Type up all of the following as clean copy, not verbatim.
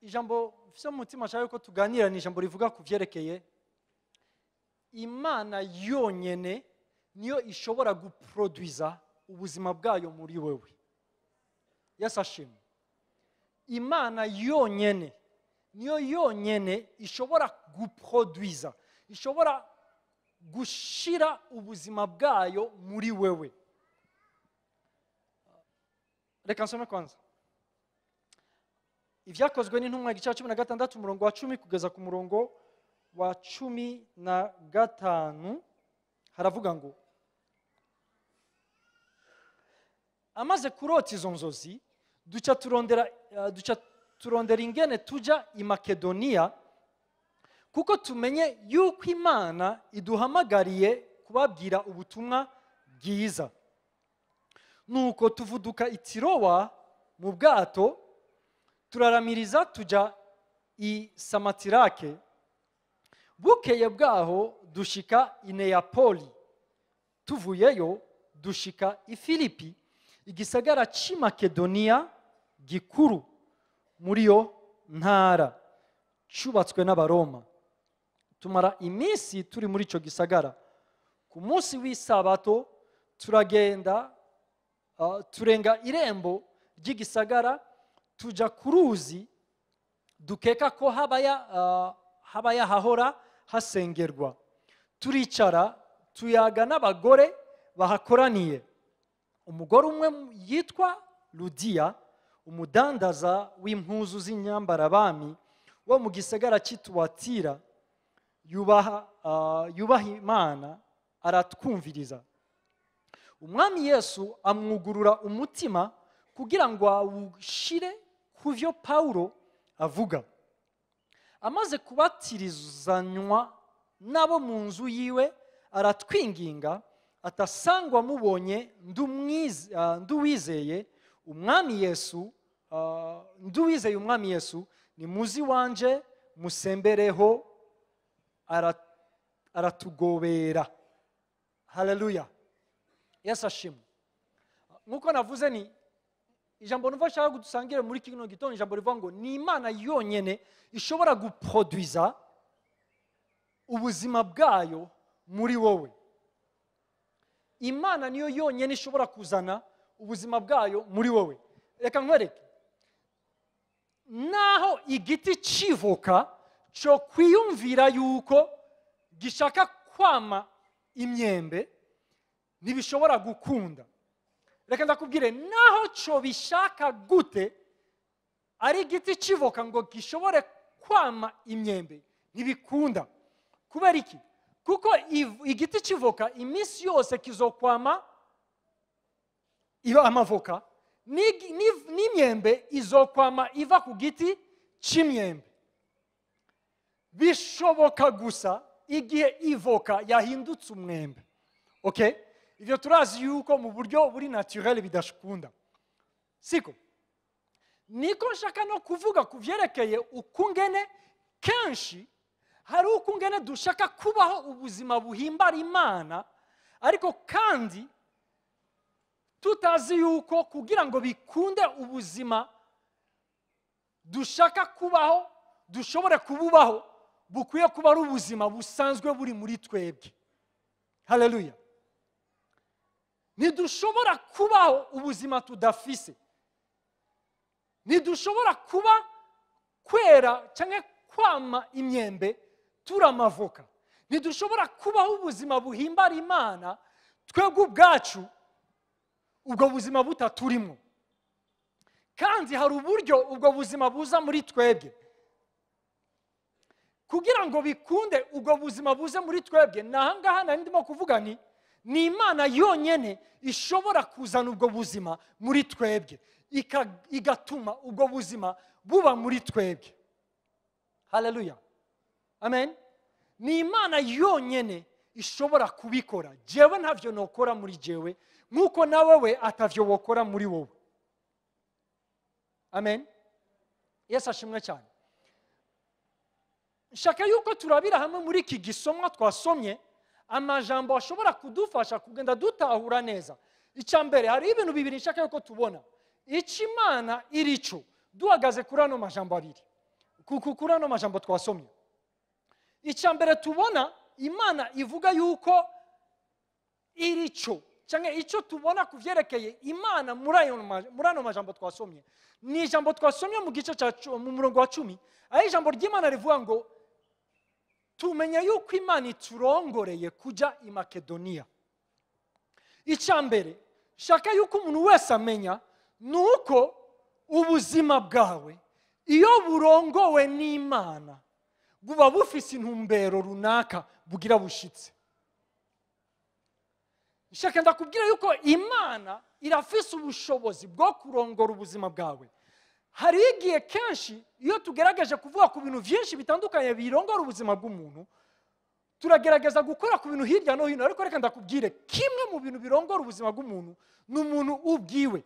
Ijambo mfise mu mutima nshaka ko tuganira ni ijambo rivuga ku vyerekeye Imana yonyene niyo ishobora guproduiza ubuzima bwayo muri wewe. Yesu ashimwe. Imana yonyene niyo yonyene ishobora guproduiza, ishobora gushira ubuzima bwayo muri wewe. Reka nsome kwanza Ivyakozwe n'intumwa igice cya 16 umurongo wa 10 kugeza ku murongo wa 15. Haravuga ngo amaze kurota izo nzozi duca turondera ingene tuja i Makedoniya, kuko tumenye yuko Imana iduhamagariye kubabwira ubutumwa bwiza. Nuko tuvuduka i Tirowa mu bwato, turaramiriza tuja i Samatirake. Bukeye bwaho dushika i Neapoli, tuvuyeyo dushika i Filipi, igisagara c'i Makedoniya gikuru muri yo ntara, cubatswe n'Abaroma. Tumara iminsi turi muri ico gisagara. Ku munsi w'isabato turagenda, turenga irembo ry'igisagara tuja ku ruzi dukeka ko haba yahahora hasengerwa. Turicara tuyaga n'abagore bahakoraniye. Umugore umwe yitwa Ludiya, umudandaza w'impuzu z'inyambarabami wo mu gisagara cy'i Tuwatira, yubaha Imana, aratwumviriza. Umwami Yesu amwugurura umutima kugira ngo awushire ku vyo Paulo avuga. Amaze kubatirizanywa nabo mu nzu yiwe, aratwinginga atasangwa mubonye nduwizeye Umwami Yesu, nduwizeye Umwami Yesu ni muzi wanje musembereho, aratugobera. Haleluya. Yesu ashimwe. Nkuko navuze ni ijambo numva nshaka gudusangire muri kino gitondo, ijambo rivuga ngo ni Imana yonyene ishobora guproduiza ubuzima bwayo muri wowe. Imana niyo yonyene ishobora kuzana ubuzima bwayo muri wowe. Reka nkwereke. Naho igiti civoka cyo kwiyumvira yuko gishaka kwama imyembe, ntibishobora gukunda. Reka ndakubwire, naho cyo bishaka gute ari igiti civoka ngo gishobore kwama imyembe, ntibikunda. Kubera iki? Kuko igiti civoka iminsi yose kizokwama iba amavoka, n'imyembe izokwama iva ku giti c'imyembe. Bishoboka gusa igihe ivoka yahindutse umwembe. Okay? Ivyo turazi yuko mu buryo buri naturel bidashukunda. Siko? Niko nshaka no kuvuga kuvyerekeye ukungene kenshi hari ukungene dushaka kubaho ubuzima buhimbara Imana, ariko kandi tutazi yuko kugira ngo bikunde ubuzima dushaka kubaho dushobore kububaho bukwiye kuba ari ubuzima busanzwe buri muri twebwe. Haleluya. Ntidushobora kubaho ubuzima tudafise. Ntidushobora kuba kwera cyangwa kwama imyembe turamavoka. Ntidushobora kubaho ubuzima buhimbara Imana twebwe ubwacu ubwo buzima butaturimo. Kandi hari uburyo ubwo buzima buza muri twebwe. Kugira ngo bikunde ubwo buzima buze muri twebwe, nahangaha nari ndimo kuvuga ni Imana yonyene ishobora kuzana ubwo buzima muri twebwe, igatuma ubwo buzima buba muri twebwe. Haleluya. Amen. Ni Imana yonyene ishobora kubikora. Jewe ntavyo nokora muri jewe, nkuko nawe we atavyo wokora muri wowe. Amen. Yesu ashimwe cyane. Nshaka yuko turabira hamwe muri iki gisomwa twasomye amajambo ashobora kudufasha kugenda dutahura neza. Icya mbere, hari ibintu bibiri nshaka yuko tubona. Icyo Imana irico, duhagaze kuri ano majambo abiri. Kuri ano majambo twasomye, icya mbere tubona Imana ivuga yuko irico, cyangwa icyo tubona ku byerekeye Imana muri ano majambo twasomye, ni ijambo twasomye mu gice cya mu murongo wa 10, aho ijambo ry'Imana rivuga ngo tumenya yuko Imana iturongoreye kujya i Makedoniya. Icya mbere shaka yuko umuntu wese amenya ni uko ubuzima bwawe iyo burongowe n'Imana buba bufise intumbero runaka bugira bushitse. Shaka ndakubwira yuko Imana irafise ubushobozi bwo kurongora ubuzima bwawe. Hari igihe kenshi iyo tugerageje kuvuga ku bintu byinshi bitandukanye birongora ubuzima bw'umuntu, turagerageza gukora ku bintu hirya no hino, ariko reka ndakubwire kimwe mu bintu birongora ubuzima bw'umuntu ni umuntu ubwiwe.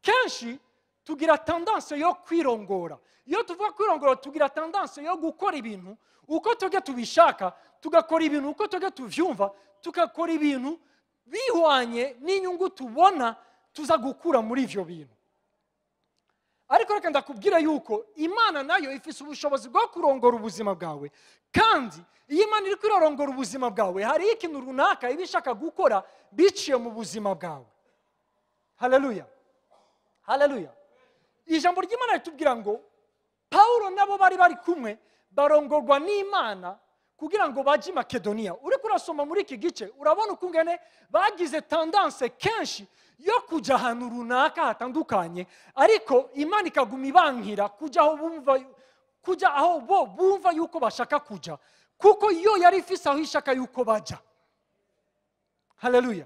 Kenshi tugira tendance yo kwirongora. Iyo tuvuga kwirongora tugira tendance yo gukora ibintu uko twebwe tubishaka, tugakora ibintu uko twebwe tuvyumva, tugakora ibintu bihwanye n'inyungu tubona tuza gukura muri ivyo bintu. Ariko reka ndakubwira yuko Imana nayo ifise ubushobozi bwo kurongora ubuzima bwawe, kandi iyo Imana iri kwirongora ubuzima bwawe hari ikintu runaka iba ishaka gukora biciye mu buzima bwawe. Haleluya, haleluya. Ijambo ry'Imana ritubwira ngo Paulo nabo bari kumwe barongorwa n'Imana kugira ngo baje i Makedoniya. Uriko urasoma muri iki gice urabona ukungene bagize tendance kenshi yo kujya ahantu runaka hatandukanye, ariko Imana ikaguma ibankira kujya aho bumva, kujya aho bo bumva yuko bashaka kujya, kuko yo yari ifise aho ishaka yuko bajya. Haleluya.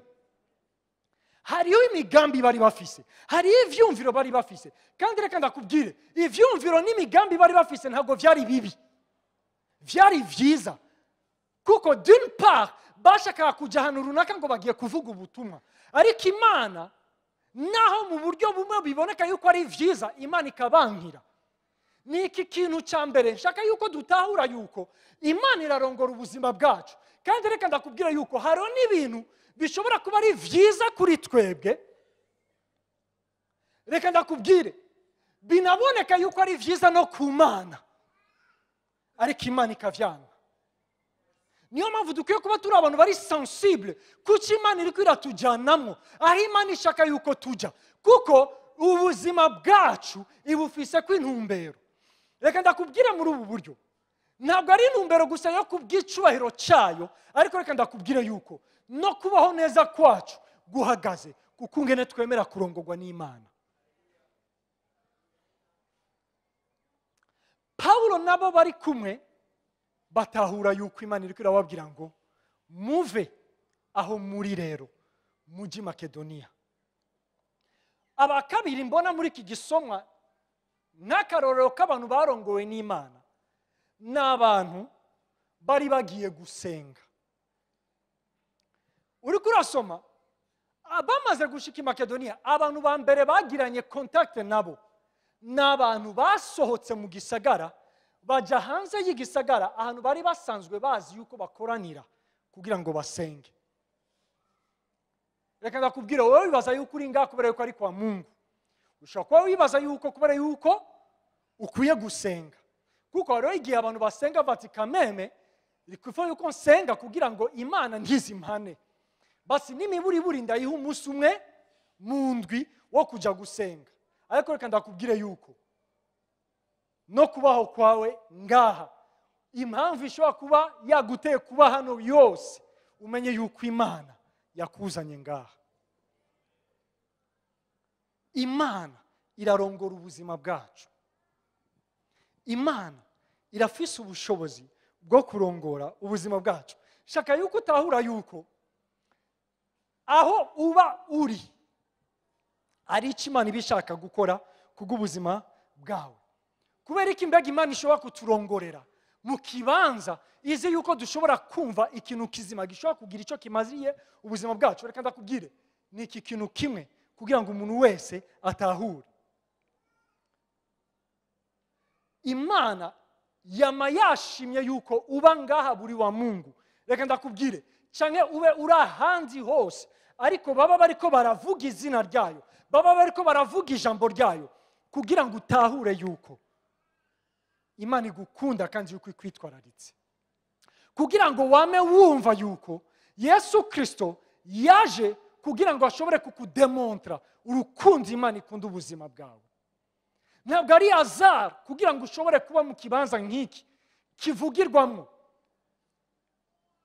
Hariyo imigambi bari bafise, hariyo ivyumviro bari bafise. Kandi reka ndakubwire, ivyumviro n'imigambi bari bafise ntabwo vyari bibi, vyari vyiza. Kuko d'une part bashakaga kujya ahantu runaka ngo bagiye kuvuga ubutumwa, ariko Imana naho mu buryo bumwe biboneka yuko ari vyiza, Imana ikabankira. Ni iki kintu cya mbere nshaka yuko dutahura yuko Imana irarongora ubuzima bwacu. Kandi reka ndakubwira yuko hariho n'ibintu bishobora kuba ari vyiza kuri twebwe, reka ndakubwire binaboneka yuko ari vyiza no ku Mana, ariko Imana ikavyanga. Niyo mpamvu dukwiye kuba turi abantu bari sensible kuko Imana iri kwiratujyanamo aho Imana ishaka yuko tujya, kuko ubuzima bwacu ibufise kw'intumbero. Reka ndakubwire muri ubu buryo, ntabwo ari intumbero gusa yo kubw'icubahiro cyayo, ariko reka ndakubwire yuko no kubaho neza kwacu guhagaze kuko ingene twemera kurongorwa n'Imana. Paulo nabo bari kumwe batahura yuko Imana iriko irababwira ngo muve aho muri rero mujye Makedoniya. Aba kabiri mbona muri iki gisomwa n'akarorero k'abantu barongowe n'Imana ni abantu bari bagiye gusenga. Uriko urasoma bamaze gushika i Makedoniya, abantu ba mbere bagiranye contact nabo ni abantu basohotse mu gisagara bajya hanze y'igisagara, ahantu bari basanzwe bazi yuko bakoranira kugira ngo basenge. Reka ndakubwira, wowe wibaza yuko uri ngaha kubera yuko ari kwa Mungu, ushobora kuba wibaza yuko kubera yuko ukwiye gusenga, kuko hariho igihe abantu basenga bati kameme rikufa yuko nsenga kugira ngo Imana ntizimpane, basi n'imiburiburi ndayiha umunsi umwe mu ndwi wo kujya gusenga. Ariko reka ndakubwire yuko no kubaho kwawe ngaha, impamvu ishobora kuba yaguteye kuba hano yose, umenye yuko Imana yakuzanye ngaha. Imana irarongora ubuzima bwacu. Imana irafise ubushobozi bwo kurongora ubuzima bwacu. Shaka yuko utahura yuko aho uba uri ari icyo Imana iba ishaka gukora kubw'ubuzima bwawe. Kubera iki mbega Imana ishobora kuturongorera mu kibanza izi yuko dushobora kumva ikintu kizima gishobora kugira icyo kimaziye ubuzima bwacu? Reka ndakubwire, ni iki kintu kimwe kugira ngo umuntu wese atahure. Imana yama yashimye yuko uba ngaha buri wa Mungu. Reka ndakubwire, canke ube uri ahandi hose, ariko baba bariko baravuga izina ryayo, baba bariko baravuga ijambo ryayo, kugira ngo utahure yuko Imana igukunda kandi yuko ikwitwararitse, kugira ngo wame wumva yuko Yesu Kristo yaje kugira ngo ashobore kukudemontra urukundo Imana ikunda ubuzima bwawe. Ntabwo ari hasard kugira ngo ushobore kuba mu kibanza nk'iki kivugirwamo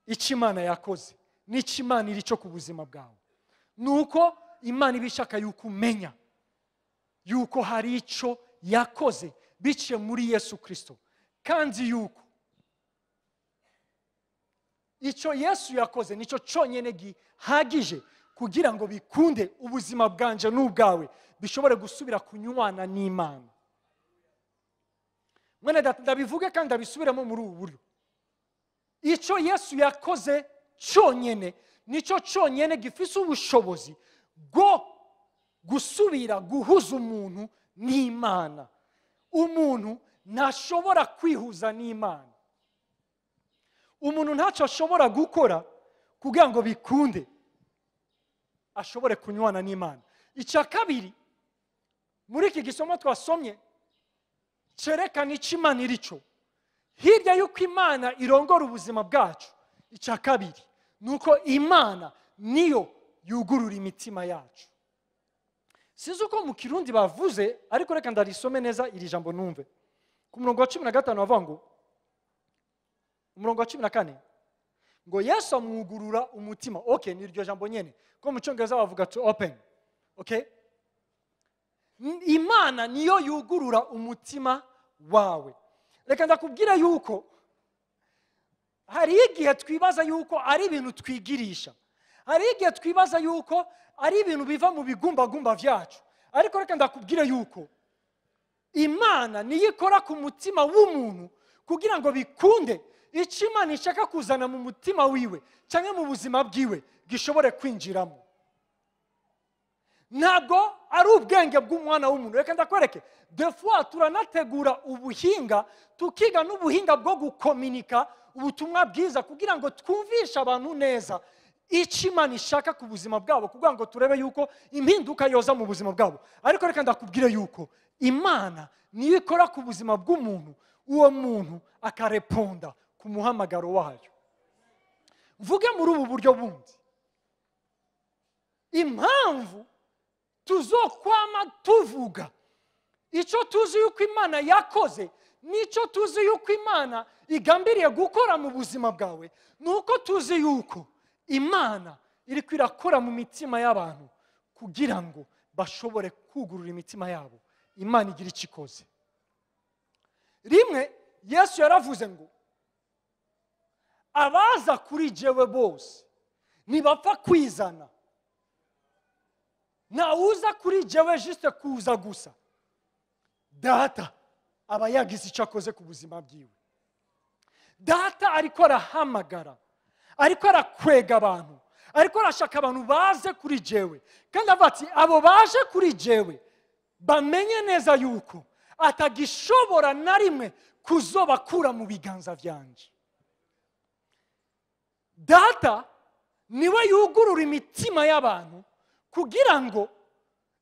icyo Imana yakoze n'icyo Imana iri cyo ku buzima bwawe. Nuko Imana iba ishaka yuko umenya yuko hari icyo yakoze biciye muri Yesu Kristo, kandi yuko icyo Yesu yakoze nicyo cyonyine gihagije kugira ngo bikunde ubuzima bwanje n'ubwawe bishobore gusubira kunywana n'Imana. Mwene data, ndabivuge kandi ndabisubiremo muri ubu buryo. Icyo Yesu yakoze cyonyine nicyo cyonyine gifise ubushobozi bwo gusubira guhuza umuntu n'Imana. Umuntu ntashobora kwihuza n'Imana. Umuntu ntacyo ashobora gukora kugira ngo bikunde ashobore kunywana n'Imana. Icya kabiri muri iki gisomo twasomye cyerekana icyo Imana iri cyo, hirya y'uko Imana irongora ubuzima bwacu, icya kabiri ni uko Imana niyo yugurura imitima yacu. Sinzi uko mu Kirundi bavuze, ariko reka ndarisome neza iri jambo numve. Ku murongo wa 15 bavuga ngo, umurongo wa 14 ngo Yesu amwugurura umutima. Okay, ni iryo jambo nyene ko mu Cyongereza bavuga to open. Okay, Imana niyo yugurura umutima wawe. Reka ndakubwira yuko hari igihe twibaza yuko ari ibintu twigirisha, hari igihe twibaza yuko ari ibintu biva mu bigumbagumba vyacu, ariko reka ndakubwira yuko Imana niyo ikora ku mutima w'umuntu kugira ngo bikunde icyo Imana ishaka kuzana mu mutima wiwe cyangwa mu buzima bwiwe gishobore kwinjiramo. Ntabwo ari ubwenge bw'umwana w'umuntu. Reka ndakwereke, des fois turanategura ubuhinga, tukiga n'ubuhinga bwo gukominika ubutumwa bwiza kugira ngo twumvishe abantu neza icyo Imana ishaka ku buzima bwabo, kugira ngo turebe yuko impinduka yoza mu buzima bwabo. Ariko reka ndakubwire yuko Imana niyo ikora ku buzima bw'umuntu, uwo muntu akareponda ku muhamagaro wayo. Mvuge muri ubu buryo bundi, impamvu tuzokwama tuvuga icyo tuzi yuko Imana yakoze n'icyo tuzi yuko Imana igambiriye gukora mu buzima bwawe, ni uko tuzi yuko Imana iri kwirakora mu mitima y'abantu kugira ngo bashobore kugurura imitima yabo, Imana igira icyo ikoze. Rimwe Yesu yaravuze ngo abaza kuri jewe bose ntibapfa kwizana, ntawuza kuri jewe juste kuza gusa, Data aba yagize icyo akoze ku buzima bwiwe. Data ariko arahamagara, ariko arakwega abantu, ariko arashaka abantu baze kuri jewe, kandi avuga ati abo baje kuri jewe bamenye neza yuko atagishobora na rimwe kuzobakura mu biganza byanje. Data niwe yugurura imitima y'abantu kugira ngo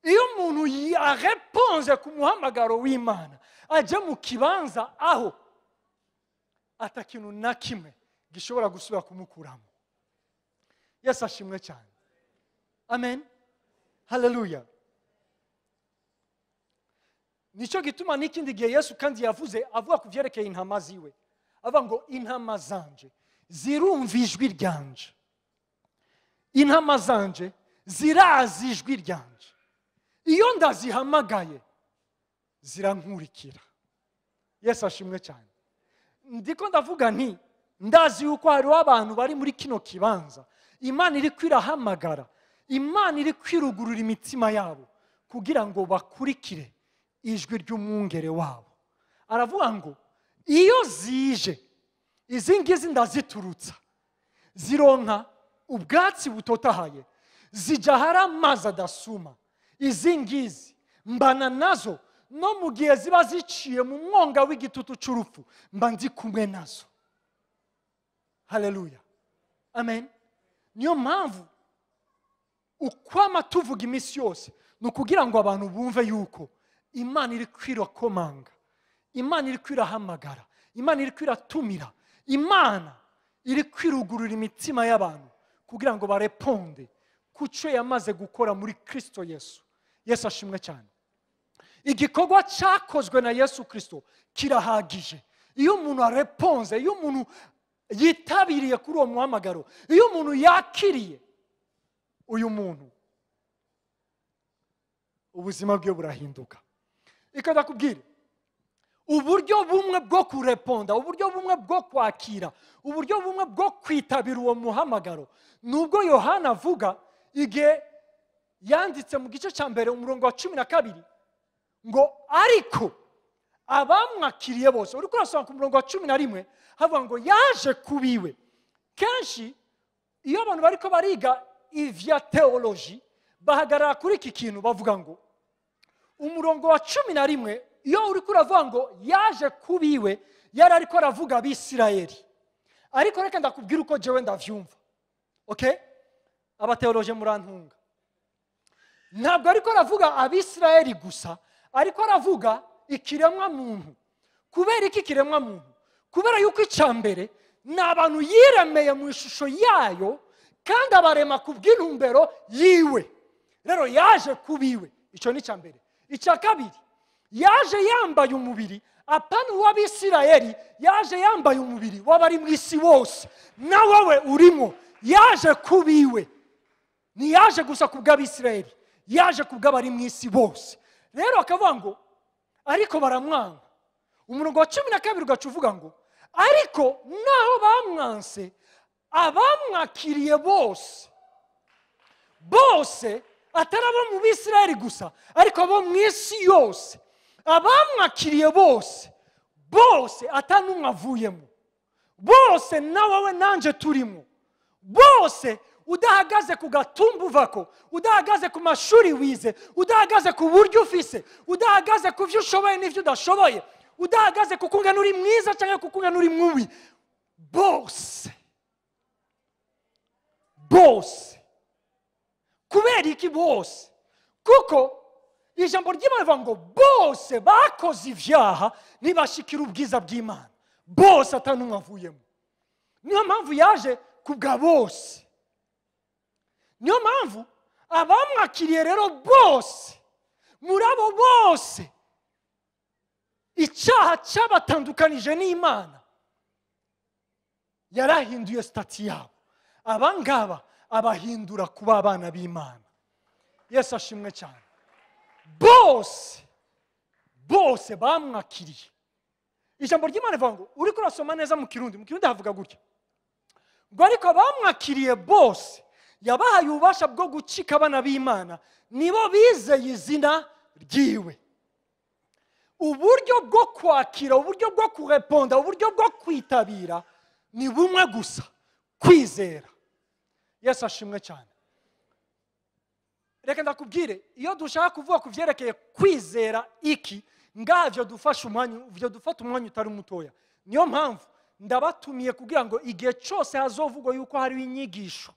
iyo umuntu yareponze ku muhamagaro w'Imana ajye mu kibanza aho atakintu na kimwe gishobora gusubira kumukuramo. Yesu ashimwe cyane. Amen, haleluya. Nicyo gituma n'ikindi gihe Yesu kandi yavuze avuga ku byerekeye intama ziwe, avuga ngo intama zanje zirumva ijwi ryanje, intama zanje zirazi ijwi ryanje, iyo ndazihamagaye zirankurikira. Yesu ashimwe cyane. Ndiko ndavuga nti ndazi yuko hariho abantu bari muri kino kibanza Imana iri kwirahamagara, Imana iri kwirugurura imitima yabo kugira ngo bakurikire ijwi ry'umwungere wabo. Aravuga ngo iyo zije izi ngizi ndaziturutsa, zironka ubwatsi butotahaye, zijya hari amazi adasuma. Izi ngizi mbana nazo no mu gihe ziba ziciye mu mwonga w'igitutu cy'urupfu, mba ndi kumwe nazo. Haleluya, amen. Niyo mpamvu ukwama tuvuga iminsi yose ni ukugira ngo abantu bumve yuko Imana iri kwirakomanga, Imana iri kwirahamagara, Imana iri kwiratumira, Imana iri kwirugurura imitima y'abantu kugira ngo bareponde ku cyo yamaze gukora muri Kristo Yesu. Yesu ashimwe cyane. Igikorwa cyakozwe na Yesu Kristo kirahagije. Iyo umuntu areponze, iyo umuntu yitabiriye kuri uwo muhamagaro, iyo umuntu yakiriye uyu muntu, ubuzima bwe burahinduka. Ikadakubwira uburyo bumwe bwo kureponda, uburyo bumwe bwo kwakira, uburyo bumwe bwo kwitabira uwo muhamagaro, nubwo Yohana avuga igihe yanditse mu gice cya mbere umurongo wa 12 ngo ariko abamwakiriye bose. Uri kurasoma ku murongo wa 11 havuga ngo yaje kubiwe. Kenshi iyo abantu bariko bariga ivya theology bahagarara kuri iki kintu, bavuga ngo umurongo wa 11 iyo uri kuravuga ngo yaje kubiwe, yari ariko aravuga abisirayeli. Ariko reka ndakubwira uko jewe ndavyumva. Okay? Abateoloje murantunga. Ntabwo ariko aravuga abisirayeli gusa, ariko aravuga ikiremwa muntu. Kubera iki kiremwa muntu? Kubera yuko icambere ni abantu yiremeye mu ishusho yayo kandi abarema ku bw'intumbero yiwe. Rero yaje kubiwe, ico ni icambere. Icya kabiri, yaje yambaye umubiri apana w'abisirayeli, yaje yambaye umubiri w'abari mu isi bose, na wowe urimo. Yaje kubiwe, ntiyaje gusa ku bw'abisirayeli, yaje ku bw'abari mu isi bose. Rero akavuga ngo ariko baramwanga. Umurongo wa 12 ugaca uvuga ngo ariko naho bamwanse, abamwakiriye bose bose, atari abo mu bisirayeli gusa, ariko abo mu isi yose, abamwakiriye bose bose, atanumwe avuyemo, bose na wowe nanje turimo, bose. Udahagaze ku gatumba uvako, udahagaze ku mashuri wize, udahagaze ku buryo ufise, udahagaze ku byo ushoboye n'ibyo udashoboye, udahagaze ku kungana uri mwiza cyangwa ku kungana uri mubi, bose bose. Kubera iki bose? Kuko ijambo ry'Imana rivuga ngo bose bakoze ibyaha ntibashikira ubwiza bw'Imana, bose atanumwe avuyemo. Niyo mpamvu yaje kubwa bose. Niyo mpamvu abamwakiriye rero bose, muri abo bose icyaha cyabatandukanije n'Imana, yarahinduye stati yabo. Abangaba abahindura kuba abana b'Imana. Yesu ashimwe cyane. Bose bose bamwakiriye. Ijambo ry'Imana rivuga ngo, uri kurasoma neza mu Kirundi, mu Kirundi havuga gutya ngo ariko abamwakiriye bose yabahaye ububasha bwo gucika abana b'Imana, nibo bizeye izina ryiwe. Uburyo bwo kwakira, uburyo bwo kureponda, uburyo bwo kwitabira ni bumwe gusa, kwizera. Yesu ashimwe cyane. Reka ndakubwire, iyo dushaka kuvuga ku vyerekeye kwizera iki, ngavyo dufasha umwanya, vyo dufata umwanya utari mutoya. Niyo mpamvu ndabatumiye kugira ngo igihe cyose hazovugwa yuko hari inyigisho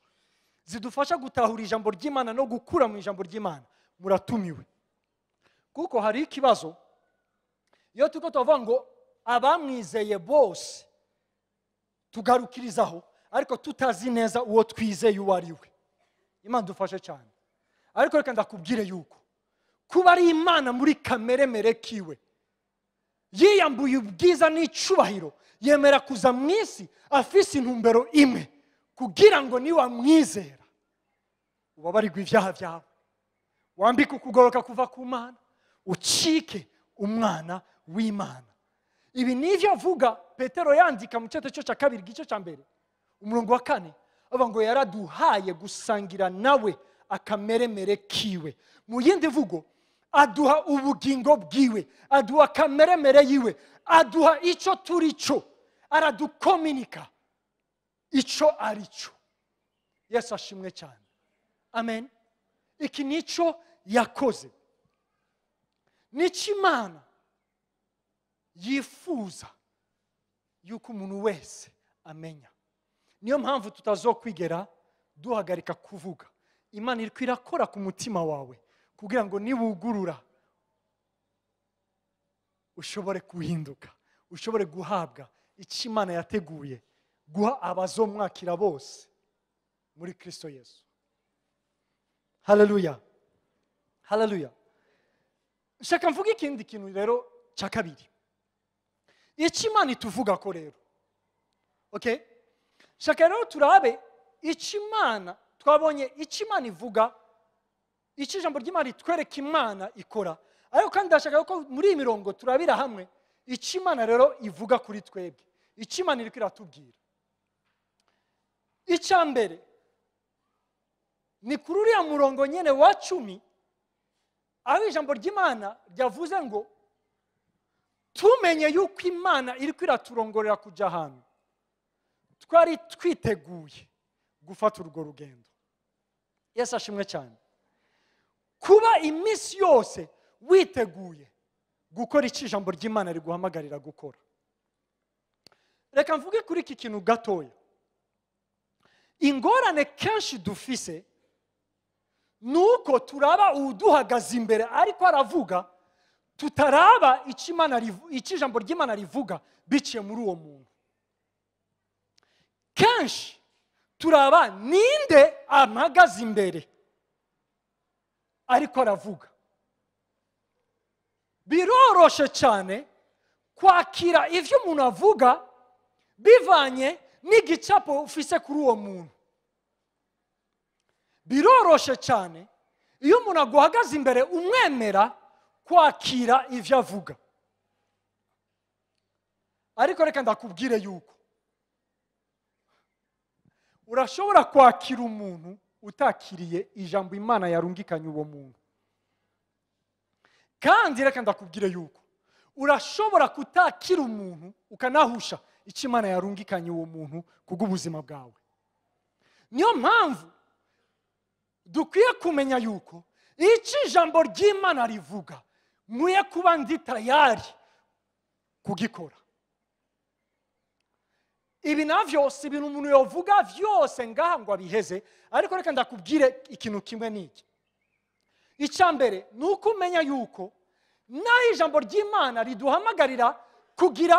zidufasha gutahura ijambo ry'Imana no gukura mu ijambo ry'Imana, muratumiwe. Kuko hari ikibazo iyo turiko tuvuga ngo abamwizeye bose tugarukirizaho, ariko tutazi neza uwo twizeye uwo ari we. Imana dufashe cyane. Ariko reka ndakubwire yuko kuba ari Imana muri kamere mere kiwe, yiyambuye ubwiza n'icubahiro, yemera kuza mu isi afise intumbero imwe, kugira ngo niwamwizera ubabarirwe ibyaha byawe, wambike ukugoroka kuva ku Mana, ucike umwana w'Imana. Ibi nivyo avuga Petero yandika mu cyetezo cya kabiri igice cya mbere umurongo wa 4, avuga ngo yaraduhaye gusangira nawe akameremere kiwe. Mu yindi vugo, aduha ubugingo bwiwe, aduha akameremere yiwe, aduha ico turi cyo, aradukominika ico ari cyo. Yesu ashimwe cyane. Amen. Iki nico yakoze, nico Imana yifuza yuko umuntu wese amenya. Niyo mpamvu tutazokwigera duhagarika kuvuga. Imana iriko irakora ku mutima wawe kugira ngo niwugurura Ushobore guhinduka, ushobore guhabwa icyo Imana yateguye guha abazomwakira bose muri Kristo Yesu. Haleluya, haleluya. Nshaka mvuge ikindi kintu rero cya kabiri, icyo Imana ituvuga ko rero. Okay, nshaka rero turabe icyo Imana, twabonye icyo Imana ivuga, icyo ijambo ry'Imana ritwereka Imana ikora, ariko kandi ndashaka ko muri iyi mirongo turabira hamwe icyo Imana rero ivuga kuri twebwe, icyo Imana iriko iratubwira. Icya mbere ni kuri uriya murongo nyene wa 10, aho ijambo ry'Imana ryavuze ngo tumenye yuko Imana iriko iraturongorera kuja ahantu twari twiteguye gufata urwo rugendo. Yesu ashimwe cyane. Kuba iminsi yose witeguye gukora icyo ijambo ry'Imana riguhamagarira gukora. Reka mvuge kuri iki kintu gatoya. Ingorane kenshi dufise nuko turaba uduhagaze imbere ariko aravuga, tutaraba icyo ijambo ry'Imana rivuga biciye muri uwo muntu. Kenshi turaba ninde amagaze imbere ariko aravuga. Biroroshe cyane kwakira ivyo umuntu avuga bivanye n'igicapo ufise kuri uwo muntu. Biroroshe cyane iyo umuntu aguhagaze imbere umwemera kwakira ivyo avuga. Ariko reka ndakubwire yuko urashobora kwakira umuntu utakiriye ijambo Imana yarungikanye uwo muntu. Kandi reka ndakubwire yuko urashobora kutakira umuntu ukanahusha icyo Imana yarungikanye uwo muntu kubw'ubuzima bwawe. Niyo mpamvu dukwiye kumenya yuko icyo ijambo ry'Imana rivuga nkwiye kuba ndi tayari kugikora. Ibi navyo si ibintu umuntu yovuga vyose ngaha ngo abiheze, ariko reka ndakubwire ikintu kimwe n'iki. Icya mbere ni uko umenya yuko naho ijambo ry'Imana riduhamagarira kugira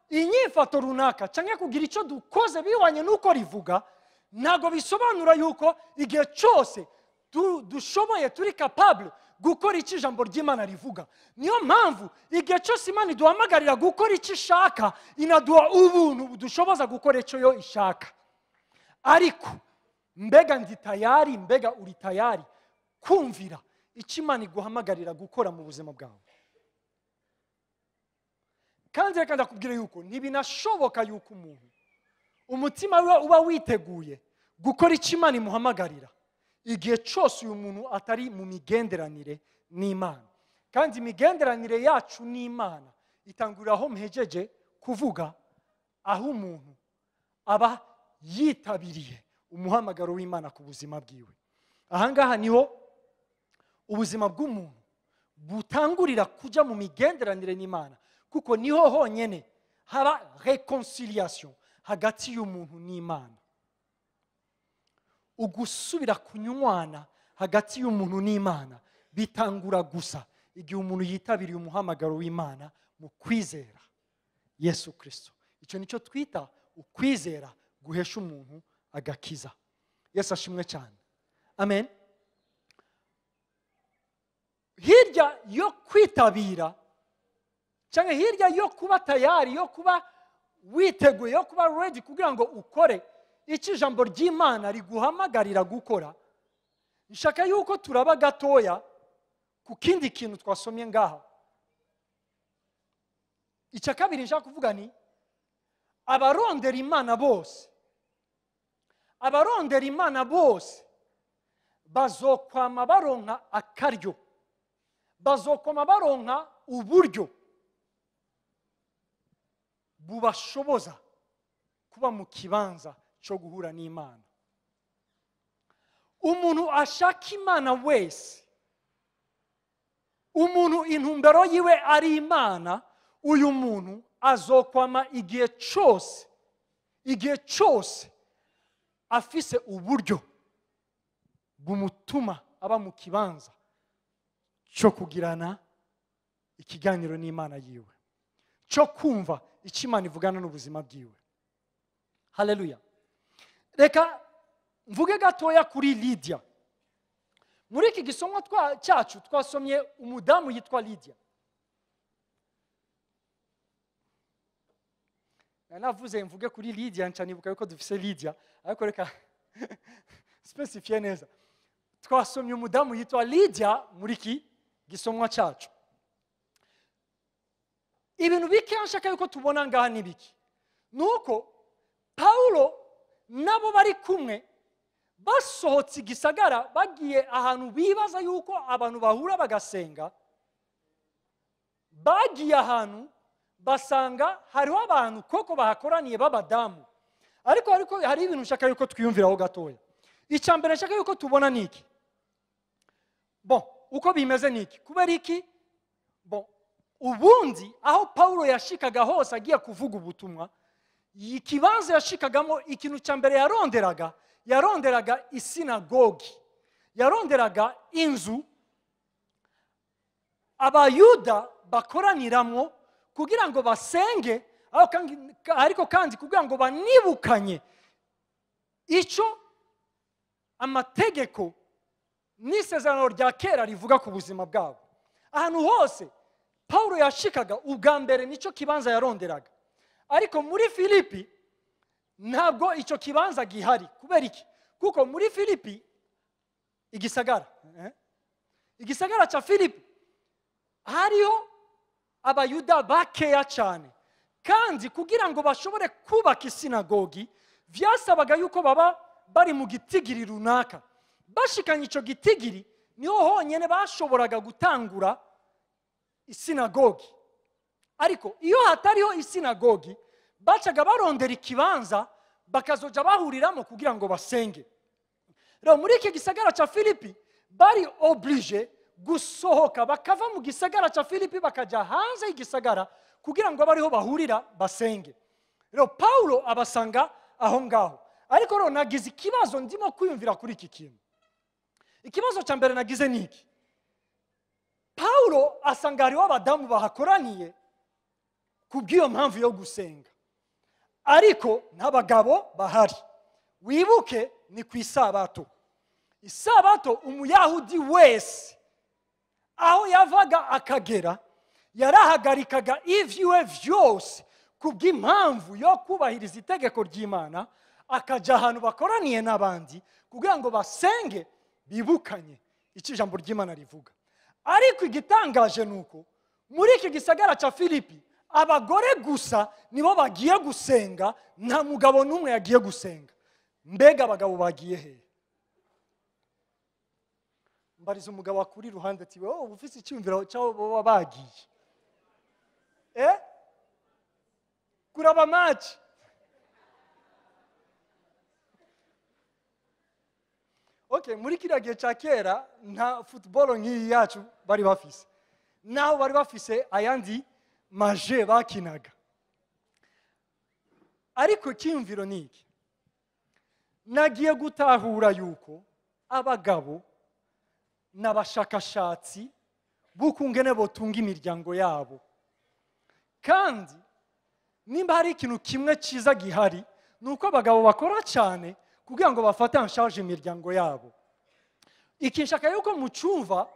inyifato runaka cyangwa kugira icyo dukoze bihwanye n'uko rivuga, ntabwo bisobanura yuko igihe cyose dushoboye turi capable gukora icyo ijambo ry'Imana rivuga. Niyo mpamvu igihe cyose Imana iduhamagarira gukora icyo ishaka, inaduha ubuntu budushoboza gukora icyo yo ishaka. Ariko mbega ndi tayari, mbega uri tayari kumvira icyo Imana iguhamagarira gukora mu buzima bwawe? Kandi reka ndakubwira yuko ntibinashoboka yuko umuntu umutima we uba witeguye gukora icyo Imana imuhamagarira igihe cyose uyu muntu atari mu migenderanire n'Imana. Kandi imigenderanire yacu n'Imana itangurira aho mpejeje kuvuga, aho umuntu aba yitabiriye umuhamagaro w'Imana ku buzima bwiwe. Ahangaha niho ubuzima bw'umuntu butangurira kujya mu migenderanire n'Imana, kuko niho honyene haba reconciliation hagati y'umuntu n'Imana. Ugusubira kunywana hagati y'umuntu n'Imana bitangura gusa igihe umuntu yitabiriye umuhamagaro w'Imana mu kwizera Yesu Kristo. Icyo nicyo twita ukwizera guhesha umuntu agakiza. Yesu ashimwe cyane. Amen. Hirya yo kwitabira cyangwa hirya yo kuba tayari, yo kuba witeguye, yo kuba ready kugira ngo ukore icyo ijambo ry'Imana riguhamagarira gukora, nshaka yuko turaba gatoya ku kindi kintu twasomye ngaha. Icya kabiri nshaka kuvuga ni abarondera Imana bose, abarondera Imana bose bazokwama baronka akaryo, bazokwama baronka uburyo bubashoboza kuba mu kibanza cyo guhura n'Imana. Umuntu ashaka Imana wese, umuntu intumbero yiwe ari Imana, uyu muntu azokwama igihe cyose, igihe cyose afise uburyo bumutuma aba mu kibanza cyo kugirana ikiganiro n'Imana yiwe. cyo kumva icyo Imana ivugana n'ubuzima bwiwe. Haleluya. Reka mvuge gatoya kuri Lydia. Muri iki gisomwa cyacu twasomye umudamu yitwa Lydia. Navuze mvuge kuri Lydia nca nibuka yuko dufise Lydia, ariko reka specifie neza. Twasomye umudamu yitwa Lydia muri iki gisomwa cyacu. Ibintu bike nshaka yuko tubona ngaha ni biki. Nuko Paulo nabo bari kumwe basohotse igisagara bagiye ahantu bibaza yuko abantu bahura bagasenga. Bagiye ahantu basanga hariho abantu koko bahakoraniye b'abadamu. Ariko hari ibintu nshaka yuko twiyumviraho gatoya. Icya mbere nshaka yuko tubona ni iki. Bon, uko bimeze ni iki. Kubera iki? Bon, ubundi aho Paulo yashikaga hose agiye kuvuga ubutumwa, ikibanza yashikagamo ikintu cya mbere yaronderaga isinagogi, yaronderaga inzu abayuda bakoraniramo kugira ngo basenge, ariko kandi kugira ngo banibukanye icyo amategeko n'isezerano rya kera rivuga ku buzima bwabo. Ahantu hose Paulo yashikaga ubwa mbere nicyo kibanza yaronderaga. Ariko muri Filipi ntabwo icyo kibanza gihari. Kubera iki? Kuko muri Filipi igisagara cya Filipi hariho abayuda bakeya cyane, kandi kugira ngo bashobore kubaka isinagogi byasabaga yuko baba bari mu gitigiri runaka. Bashikanye icyo gitigiri niho honyine bashoboraga gutangura isinagogi. Ariko iyo hatariho isinagogi bacaga barondera ikibanza bakazoja bahuriramo kugira ngo basenge. Rero muri iki gisagara cya Filipi bari oblige gusohoka bakava mu gisagara cya Filipi bakajya hanze y'igisagara kugira ngo abariho bahurira basenge. Rero Paulo abasanga aho ngaho. Ariko rero nagize ikibazo ndimo kwiyumvira kuri iki kintu. Ikibazo cya mbere nagize ni iki. Paulo asanga hariho abadamu bahakoraniye kubw'iyo mpamvu yo gusenga, ariko n'abagabo bahari. Wibuke ni ku isabato. Isabato umuyahudi wese aho yavaga akagera yarahagarikaga ivyiwe vyose kubw'impamvu yo kubahiriza itegeko ry'Imana, akajya ahantu bakoraniye n'abandi kugira ngo basenge bibukanye icyo ijambo ry'Imana rivuga. Ariko igitangaje nuko muri iki gisagara cya Filipi abagore gusa nibo bagiye gusenga, nta mugabo n'umwe yagiye gusenga. Mbega abagabo bagiye hehe? Mbariza umugabo akuri iruhande ati wowe ufise icyumviro cy'aho baba bagiye. Kuraba match. Okay, muri kiriya gihe cya kera nta football nk'iyi yacu bari bafise. Naho bari bafise ayandi maje bakinaga. Ariko icyumviro ni iki. Nagiye gutahura yuko abagabo n'abashakashatsi b'ukungene botunga imiryango yabo. Kandi nimba hari ikintu kimwe cyiza gihari nuko abagabo bakora cyane kugira ngo bafate en charge imiryango yabo. Ikinshaka yuko mucumva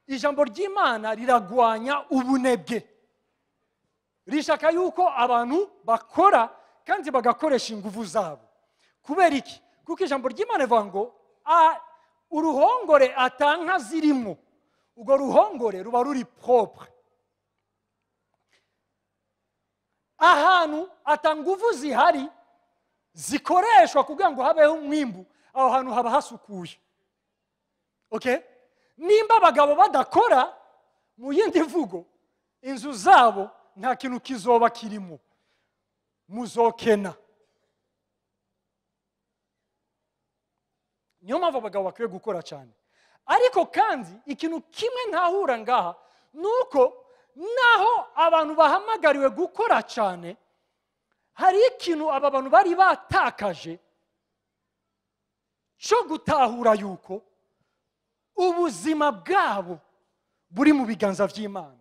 ijambo ry'Imana riragwanya ubunebwe. Rishaka yuko abantu bakora kandi bagakoresha ingufu zabo. Kubera iki? Kuko ijambo ry'Imana rivuga ngo uruhongore atanka zirimo, ubwo ruhongore ruba ruri propre. Ahantu atanguvu zihari zikoreshwa kugira ngo habeho umwimbu, aho hantu haba hasukuye. Okay? Nimba abagabo badakora, mu yindi mvugo inzu zabo nta kintu kizoba kirimo, muzokena. Niyo mpamvu abagabo bakwiye gukora cyane. Ariko kandi ikintu kimwe ntahura ngaha nuko naho abantu bahamagariwe gukora cyane, hari ikintu aba bantu bari batakaje cyo gutahura yuko ubuzima bwabo buri mu biganza by'Imana,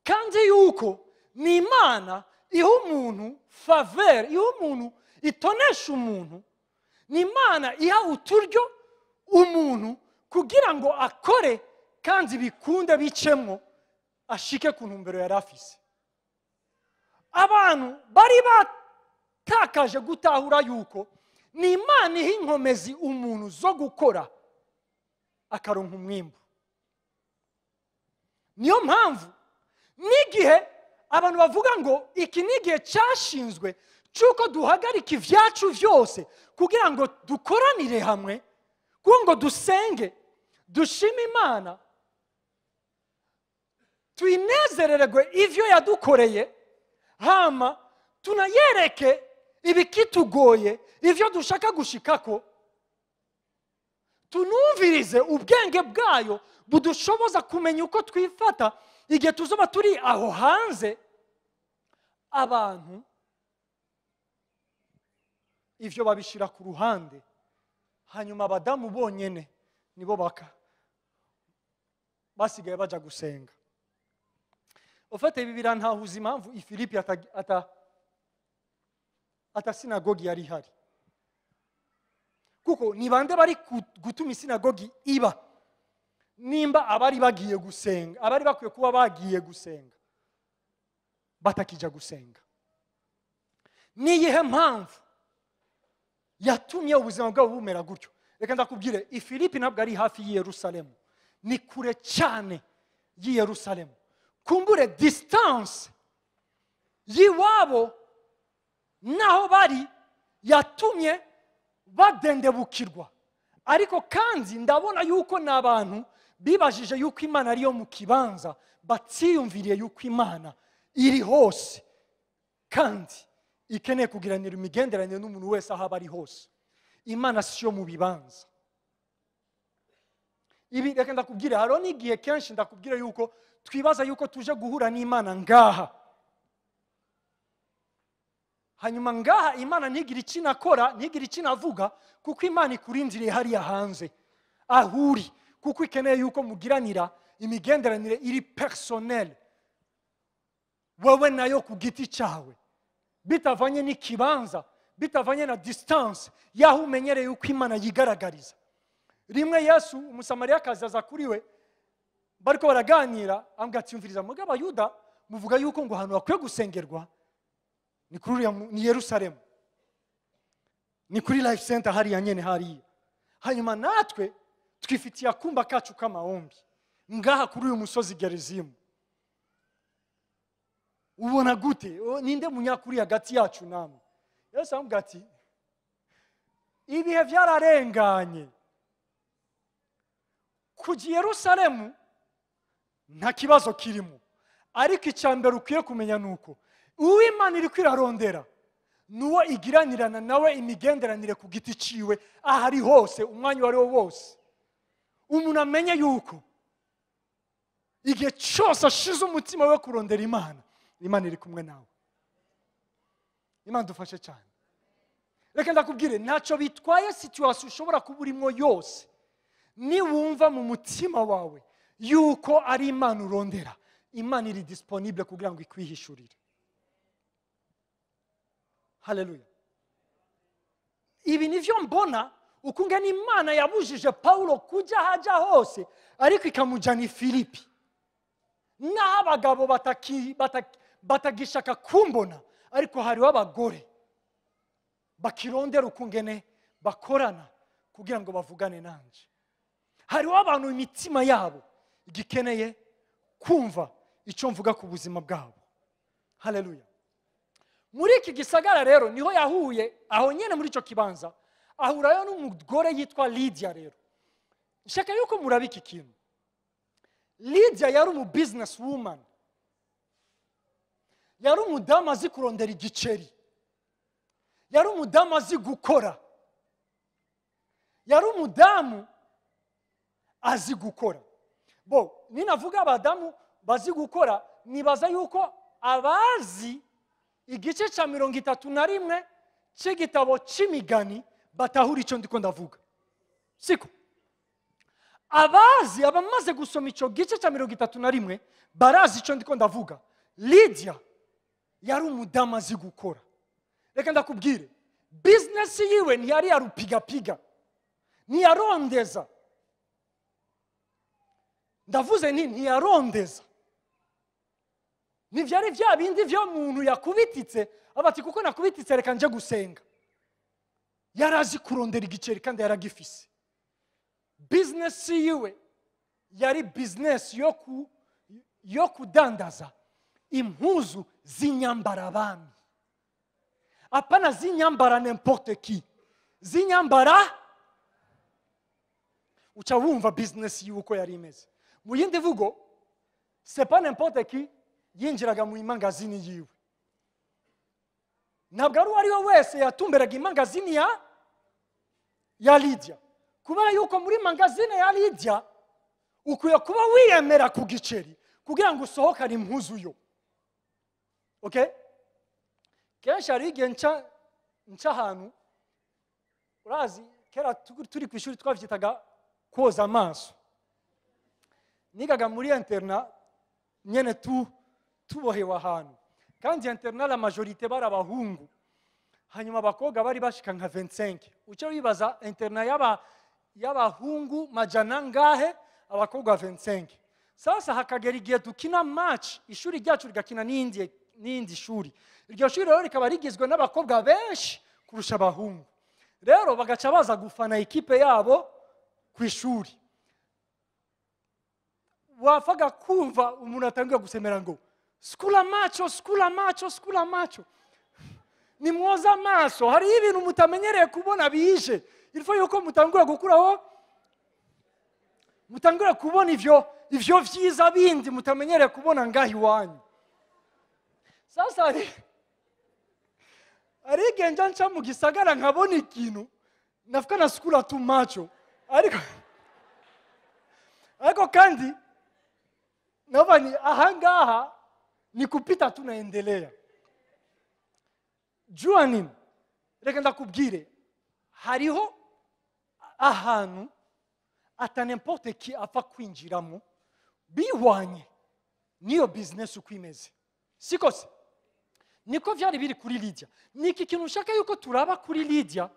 kandi yuko Ni Imana iha umuntu faveur, iha umuntu, itonesha umuntu. Ni Imana iha uturyo umuntu kugira ngo akore kandi bikunde bicemwo, ashike ku ntumbero yari afise. Abantu bari batakaje gutahura yuko ni Imana iha inkomezi umuntu zo gukora akaronka umwimbu. Niyo mpamvu n'igihe abantu bavuga ngo iki ni igihe cyashinzwe cy'uko duhagarika ibyacu byose kugira ngo dukoranire hamwe, kugira ngo dusenge, dushime Imana, tuyinezererwe ivyo yadukoreye, hama tunayereke ibikitugoye, ivyo dushaka gushikako, tunumvirize ubwenge bwayo budushoboza kumenya uko twifata igihe tuzoba turi aho hanze. Abantu ivyo babishira ku ruhande, hanyuma abadamu bonyene nibo baka basigaye baja gusenga. Ufate ibi birantahuza impamvu i Filipi ata sinagogi yari ihari, kuko ni bande bari gutuma isinagogi iba nimba abari bagiye gusenga, abari bakwiye kuba bagiye gusenga batakija gusenga? Niyihe mpamvu yatumye ubuzima bwabo bumera gutyo? Reka ndakubwire, i Filipi ntabwo ari hafi y'i Yerusalemu, ni kure cyane y'i Yerusalemu. Kumbure distance y'iwabo naho bari yatumye badendebukirwa. Ariko kandi ndabona yuko n'abantu bibajije yuko Imana ariyo mu kibanza, batiyumviriye yuko Imana iri hose kandi ikeneye kugiranira imigenderanire n'umuntu wese aho aba ari hose. Imana siyo mu bibanza. Ibi reka ndakubwire, hariho n'igihe kenshi ndakubwira yuko twibaza yuko tuje guhura n'Imana ngaha, hanyuma ngaha Imana ntigire icyo inakora, ntigire icyo inavuga, kuko Imana ikurindiriye hariya hanze aho uri, kuko ikeneye yuko mugiranira imigenderanire iri personnel, wowe nayo ku giti cyawe, bitavanye n'ikibanza, bitavanye na distance y'aho umenyereye uko Imana yigaragariza. Rimwe Yesu umusamariyakazi aza kuri we, bariko baraganira, ambwira ati yumviriza, mwebwe Abayuda muvuga yuko ngo ahantu hakwiye gusengerwa ni kuri uriya ni Yerusalemu, ni kuri Life Center hariya nyene hariya, hanyuma natwe twifitiye akumba kacu k'amahombi ngaha kuri uyu musozi Gerizimu. Ubona gute? Ninde munyakuri hagati yacu namwe? Yesu aramubwira ati ibihe byararenganye, kujya i Yerusalemu nta kibazo kirimo, ariko icya mbere ukwiye kumenya ni uko uwo Imana iri kwirarondera nuwo igiranirana nawe imigenderanire ku giti ciwe, aho ari hose, umwanya uwo ari wo wose. Umuntu amenye yuko igihe cyose ashize umutima we kurondera Imana, Imana iri kumwe nawe. Imana dufashe cyane. Reka ndakubwire, ntacyo bitwaye situation ushobora kuba urimo yose, niwumva mu mutima wawe yuko ari Imana urondera, Imana iri disponible kugira ngo ikwihishurire. Haleluya. Ibi nivyo mbona ukungene Imana yabujije Paulo kujya haja hose, ariko ikamujyana i Filipi. Naho abagabo batagishaka kumbona, ariko hariho abagore bakirondera ukungene bakorana kugira ngo bavugane nanje. Hariho abantu imitima yabo igikeneye kumva icyo mvuga ku buzima bwabo. Haleluya. Muri iki gisagara rero niho yahuye, aho nyene muri ico kibanza ahurayo n'umugore yitwa Lydia. Rero nshaka yuko muraba iki kintu. Lydia yari umu business woman, yari umudamu azi kurondera igiceri, yari umudamu azi gukora, yari umudamu azi gukora. Bo ninavuga abadamu bazi gukora, nibaza yuko abazi igice cya 31 cy'igitabo cy'imigani batahura icyo ndiko ndavuga. Siko abazi, abamaze gusoma icyo gice cya 31 barazi icyo ndiko ndavuga. Lydia Yari umudamu azi gukora. Reka ndakubwire, business yiwe ntiyari yarupigapiga, ntiyarondeza. Ndavuze nti ntiyarondeza. Ntivyari vya bindi vyo muntu yakubititse abati kuko nakubititse reka nje gusenga. Yarazi kurondera igiceri kandi yaragifise. Business yiwe yari business yo kudandaza impuzu z'inyambarabami. Apana z'inyambara n'importe qui, z'inyambara. Uca wumva business yiwe uko yari imeze. Mu yindi vugo, c'est pas n'importe qui yinjiraga mu imangazini yiwe. Ntabwo ari uwo ari we wese yatumberaga imangazini ya Lydia, kubera yuko muri mangazine ya Lydia ukwiye kuba wiyemera ku giceri kugira ngo usohokane impuzu yo. Okay? Kenshi hari igihe nca ahantu, urazi kera turi ku ishuri twavyitaga koza amaso. Nigaga muri internat nyene tubohewe ahantu, kandi internat la majorité bari abahungu, hanyuma abakobwa bari bashika nka 25. Uca wibaza internat y'abahungu majana ngahe, abakobwa 25. Sasa hakagera igihe dukina match, ishuri ryacu rigakina n'indi shuri. Iryo shuri rero rikaba rigizwe n'abakobwa benshi kurusha abahungu. Rero bagaca baza gufana ikipe yabo ku ishuri. Wafaga kumva umuntu atangiye gusemera ngo skula macho, skula macho, skula macho. Nimwoza amaso, hari ibintu mutamenyereye kubona bije. Il faut yuko mutangura gukuraho, mutangura kubona ivyo vyiza bindi mutamenyereye kubona ngahi wanyu. Sasa hari igihe nja nca mu gisagara nkabona ikintu nafuka na skula tu macho, ariko kandi naomba ni ahangaha ni kupita tunaendelea. Jua nini? Reka ndakubwire, hariho ahantu ata n'importe qui apfa kwinjiramo bihwanye niyo business uko imeze. Siko se? Niko vyari biri kuri Lydia. Niki kintu ushaka yuko turaba kuri Lydia,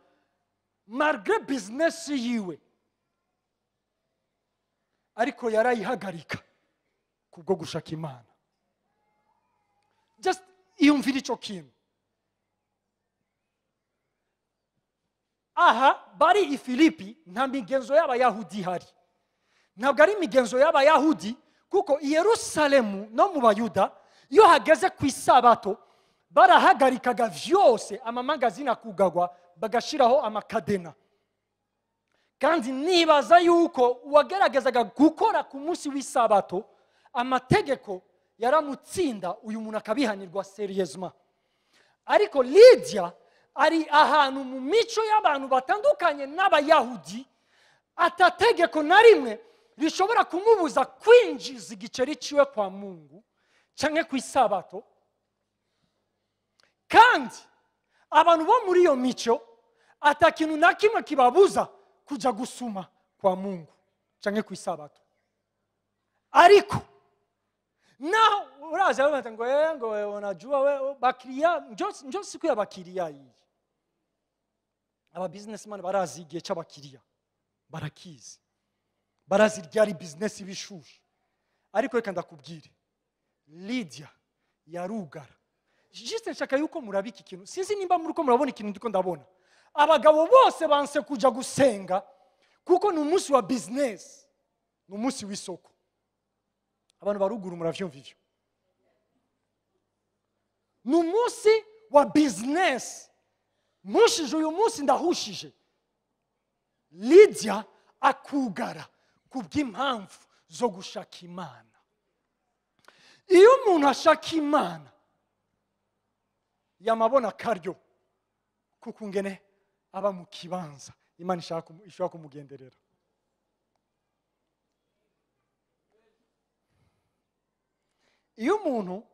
malgré business yiwe, ariko yarayihagarika kubwo gushaka Imana. Just iyumvire ico kintu. Aha bari i Filipi nta migenzo y'abayahudi ihari. Ntabwo ari imigenzo y'abayahudi, kuko i Yerusalemu no mu Bayuda iyo hageze ku isabato barahagarikaga vyose, amamagazini akugagwa, bagashiraho amakadena. Kandi nibaza yuko uwageragezaga gukora ku munsi w'isabato amategeko yaramutsinda, uyu muntu akabihanirwa sérieusement. Ariko Lydia ari ahantu mu mico y'abantu batandukanye n'abayahudi, atategeko na rimwe rishobora kumubuza kwinjiza igiceri ciwe kwa Mungu canke ku isabato. Kandi abantu bo muri iyo mico atakintu na kimwe kibabuza kuja gusuma kwa Mungu canke ku isabato. Ariko naho uraza bamata ngo ngo unajua we bakiriya, njo siku ya bakiriya iyi. Aba businessman barazi igihe c'abakiriya, barakizi, barazi ryari business ibishushe. Ariko reka ndakubwire, Lydia yarugara. Juste nshaka yuko murabika ikintu, sinzi nimba muri ko murabona ikintu ndiko ndabona. Abagabo bose banse kuja gusenga kuko ni umunsi wa business, ni umunsi w'isoko. Abantu baruguru muravyumva ivyo. Ni umunsi wa business. Mushije uyu munsi ndahushije. Lydia akugara kubw'impamvu zo gushaka Imana. Iyo umuntu ashaka Imana yamabona karyo kuko ngene aba mu kibanza Imana ishaka kumugenderera. Iyo umuntu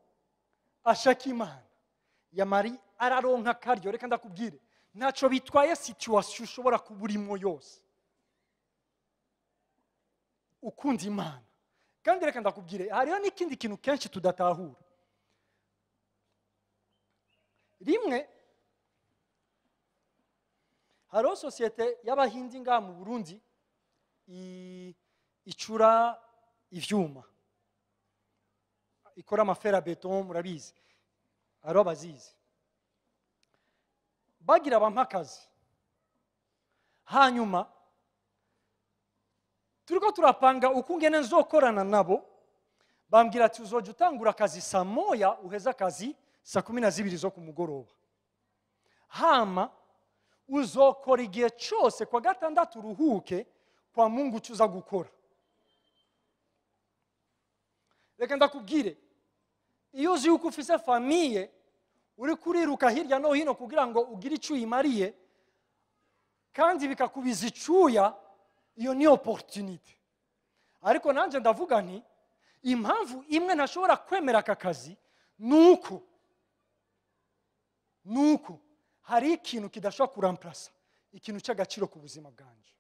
ashaka Imana yamari araronka karyo. Reka ndakubwire, ntaco bitwaye situation ushobora kuburimo yose, ukunda Imana. Kandi reka ndakubwire, hariho n'ikindi kintu kenshi tudatahura. Rimwe hariho sosiyete y'Abahindi ngaha mu Burundi icura ivyuma, ikora ama fer à béton, murabizi, hariho abazizi. Bagira bampa akazi, hanyuma turiko turapanga uko ngene nzokorana nabo, bambwira ati uzoja utangura akazi saa 1 uheze akazi saa 12 zo ku mugoroba, hama uzokora igihe cyose, kwa gatandatu uruhuke, kwa Mungu uza gukora. Reka ndakubwire, iyo uzi yuko ufise famille uri kuriruka hirya no hino kugira ngo ugire icyo uyimariye kandi bikakubiza icuya, iyo ni opportunité. Ariko nanjye ndavuga nti impamvu imwe ntashobora kwemera aka kazi nuko hari ikintu kidashobora kuramplasa ikintu cy'agaciro ku buzima bwanjye.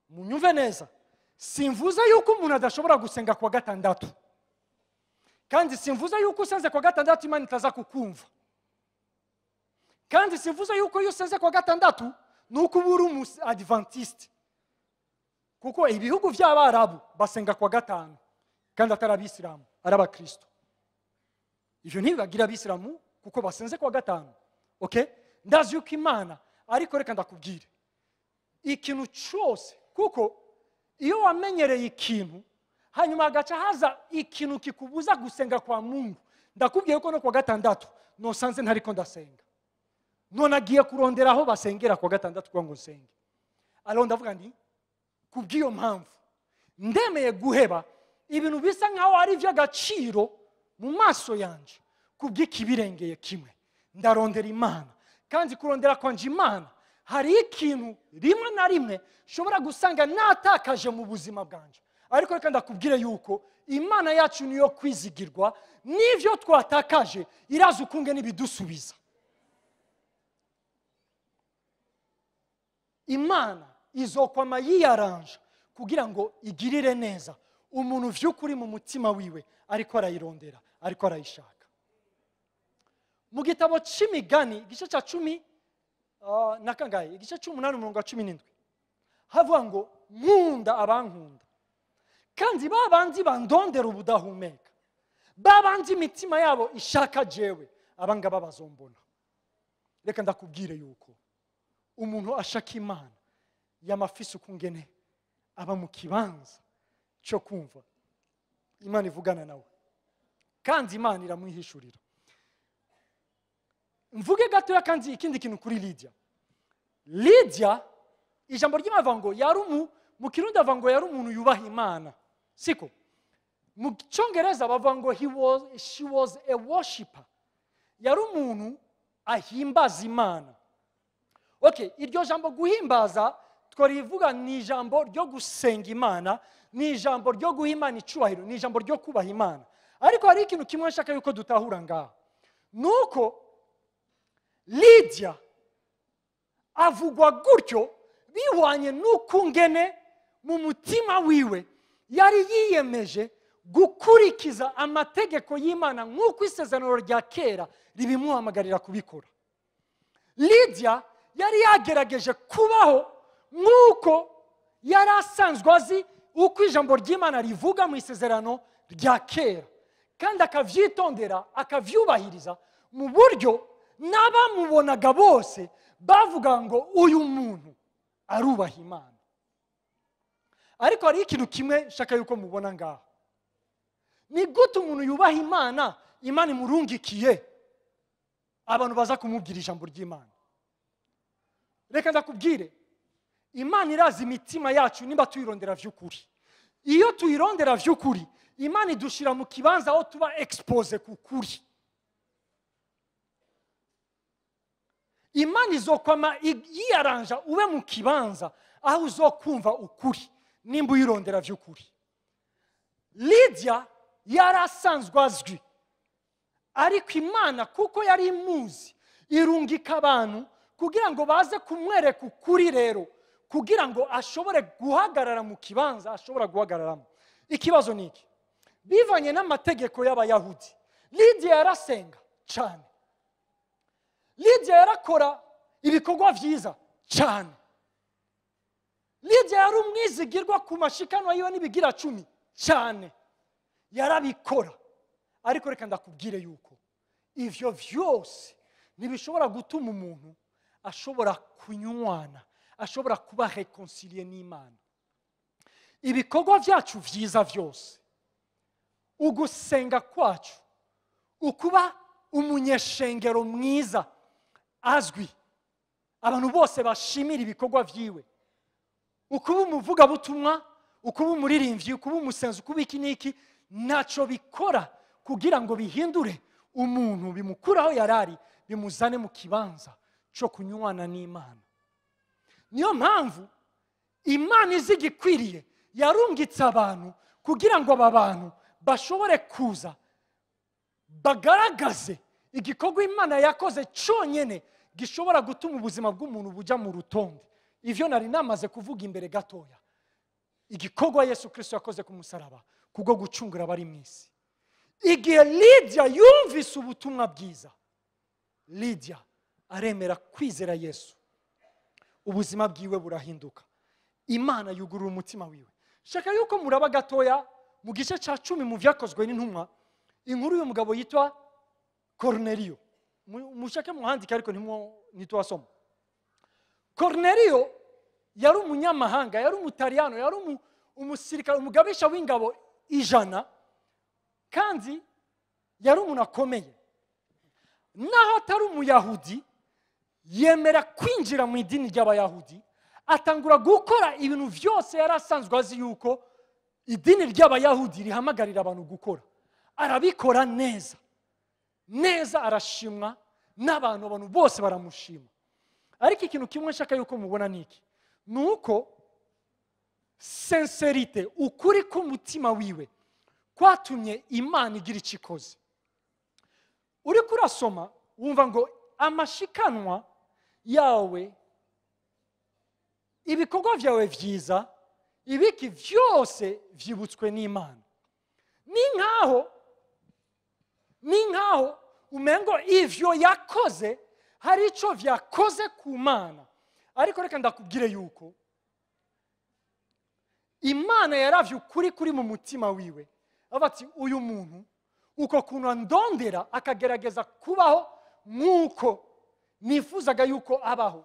Munyumve neza, simvuze yuko umuntu adashobora gusenga kuwa gatandatu, kandi simvuze yuko usenze kuwa gatandatu Imana itaza kukumva, kandi simvuze yuko iyo usenze kuwa gatandatu nuko uba uri umu adventiste, kuko ibihugu by'Abarabu basenga kuwa gatanu kandi atari Abisilamu, ari Abakristo. Ivyo ntibibagira Abisilamu kuko basenze kuwa gatanu. Okay? Ndazi yuko Imana, ariko reka ndakubwire ikintu cyose, kuko iyo wamenyereye ikintu hanyuma hagaca haza ikintu kikubuza gusenga kwa Mungu, ndakubwiye ko no kuwa gatandatu nosanze ntariko ndasenga, none agiye kurondera aho basengera kuwa gatandatu kugira ngo nsenge. Alors ndavuga nti kubw'iyo mpamvu ndemeye guheba ibintu bisa nkaho ari iby'agaciro mu maso yanje kubw'ikibirengeye kimwe, ndarondera Imana. Kandi kurondera kwanje Imana, hari ikintu rimwe na rimwe nshobora gusanga natakaje mu buzima bwanje, ariko reka ndakubwire yuko Imana yacu niyo kwizigirwa, n'ivyo twatakaje iraza ukunge n'ibidusubiza. Imana izokwama yiyaranja kugira ngo igirire neza umuntu vy'ukuri mu mutima wiwe ariko arayirondera, ariko arayishaka. Mu gitabo c'Imigani igice ca 10 na kangahe, igice c'umunani umurongo wa 17, havuga ngo nkunda abankunda, kandi babandi bandondera ubudahumeka, babandi imitima yabo ishaka jewe, abangaba bazombona. Reka ndakubwire yuko umuntu ashaka Imana yamafise ukungene aba mu kibanza cyo kumva Imana ivugana nawe, kandi Imana iramwihishurira. Mvuge gatoya kandi ikindi kintu kuri Lydia. Lydia, ijambo ry'Imana rivuga ngo yari mu Kirundi bavuga ngo yari umuntu yubaha Imana, siko? Mu Cyongereza bavuga ngo she was a worshipper, yari umuntu ahimbaza Imana. Okay, iryo jambo guhimbaza twarivuga ni ijambo ryo gusenga Imana, ni ijambo ryo guha Imana icubahiro, ni ijambo ryo kubaha Imana. Ariko hari ikintu kimwe nshaka yuko dutahura ngaha, nuko Lydia avugwa gutyo bihwanye n'ukungene mu mutima wiwe yari yiyemeje gukurikiza amategeko y'Imana nk'uko isezerano rya kera ribimuhamagarira kubikora. Lydia yari yagerageje kubaho nk'uko yari asanzwe azi uko ijambo ry'Imana rivuga mu isezerano rya kera, kandi akavyitondera akavyubahiriza mu buryo n'abamubonaga bose bavuga ngo uyu muntu arubaha Imana. Ariko hari ikintu kimwe nshaka yuko mubona ngaha, ni gute umuntu yubaha Imana, Imana imurungikiye abantu baza kumubwira ijambo ry'Imana? Reka ndakubwire, Imana irazi imitima yacu nimba tuyirondera vy'ukuri. Iyo tuyirondera vy'ukuri, Imana idushira mu kibanza aho tuba expose ku kuri. Imana izokwama yiyaranja ube mu kibanza aho uzokumva ukuri nimba uyirondera vy'ukuri. Lydia yari asanzwe azwi, ariko Imana kuko yari imuzi irungika abantu kugira ngo baze kumwereka ukuri, rero kugira ngo ashobore guhagarara mu kibanza ashobora guhagararamo. Ikibazo ni iki? Bivanye n'amategeko y'Abayahudi, Lydia yarasenga cyane, Lidiya yarakora ibikorwa byiza cyane. Lidiya yari umwizigirwa ku mashikanwa yiwe n'ibigira 10 cyane, yarabikora. Ariko reka ndakubwire yuko ivyo vyose ntibishobora gutuma umuntu ashobora kunywana, ashobora kuba réconcilié n'Imana. Ibikorwa byacu vyiza vyose, ugusenga kwacu, ukuba umunyeshengero mwiza azwi, abantu bose bashimira ibikorwa vyiwe, ukuba umuvugabutumwa, ukuba umuririmbyi, ukuba umusenzi, ukuba iki n'iki, ntacyo bikora kugira ngo bihindure umuntu, bimukuraho yarari bimuzane mu kibanza cyo kunywana n'Imana. Niyo mpamvu Imana izi igikwiriye yarungitse abantu kugira ngo aba bantu bashobore kuza bagaragaze igikorwa Imana yakoze cyonyine gishobora gutuma ubuzima bw'umuntu bujya mu rutonde. Ivyo nari namaze kuvuga imbere gatoya, igikorwa Yesu Kristo yakoze ku musaraba kubwo gucungura abari mu isi. Igihe Lidiya yumvise ubutumwa bwiza, Lidiya aremera kwizera Yesu, ubuzima bwiwe burahinduka, Imana yugurura umutima wiwe. Shaka yuko muraba gatoya mu gice cya 10 mu Vyakozwe n'Intumwa, inkuru y'umugabo yitwa Korneliyo. Mushake muhandike ariko ntitwasoma. Korneliyo yari umunyamahanga, yari umutaliyano, yari umusirikare, umugabisha w'ingabo 100, kandi yari umuntu akomeye. Naho atari umuyahudi, yemera kwinjira mu idini ry'abayahudi, atangura gukora ibintu vyose yari asanzwe azi yuko idini ry'abayahudi rihamagarira abantu gukora. Arabikora neza neza, arashimwa n'abantu, abantu bose baramushima. Ariko ikintu kimwe nshaka yuko mubona niki, nuko sincérité, ukuri k'umutima wiwe kwatumye Imana igira icyo ikoze. Uriko urasoma wumva ngo amashikanwa yawe, ibikorwa byawe vyiza, ibiki vyose vyibutswe n'Imana. Ni nkaho umengo ivyo yakoze hari ico vyakoze ku Mana. Ariko reka ndakubwire yuko Imana yaravye ukuri kuri mu mutima wiwe. Avuga ati uyu muntu uko kuntu andondera akagerageza kubaho nk'uko nifuzaga yuko abaho,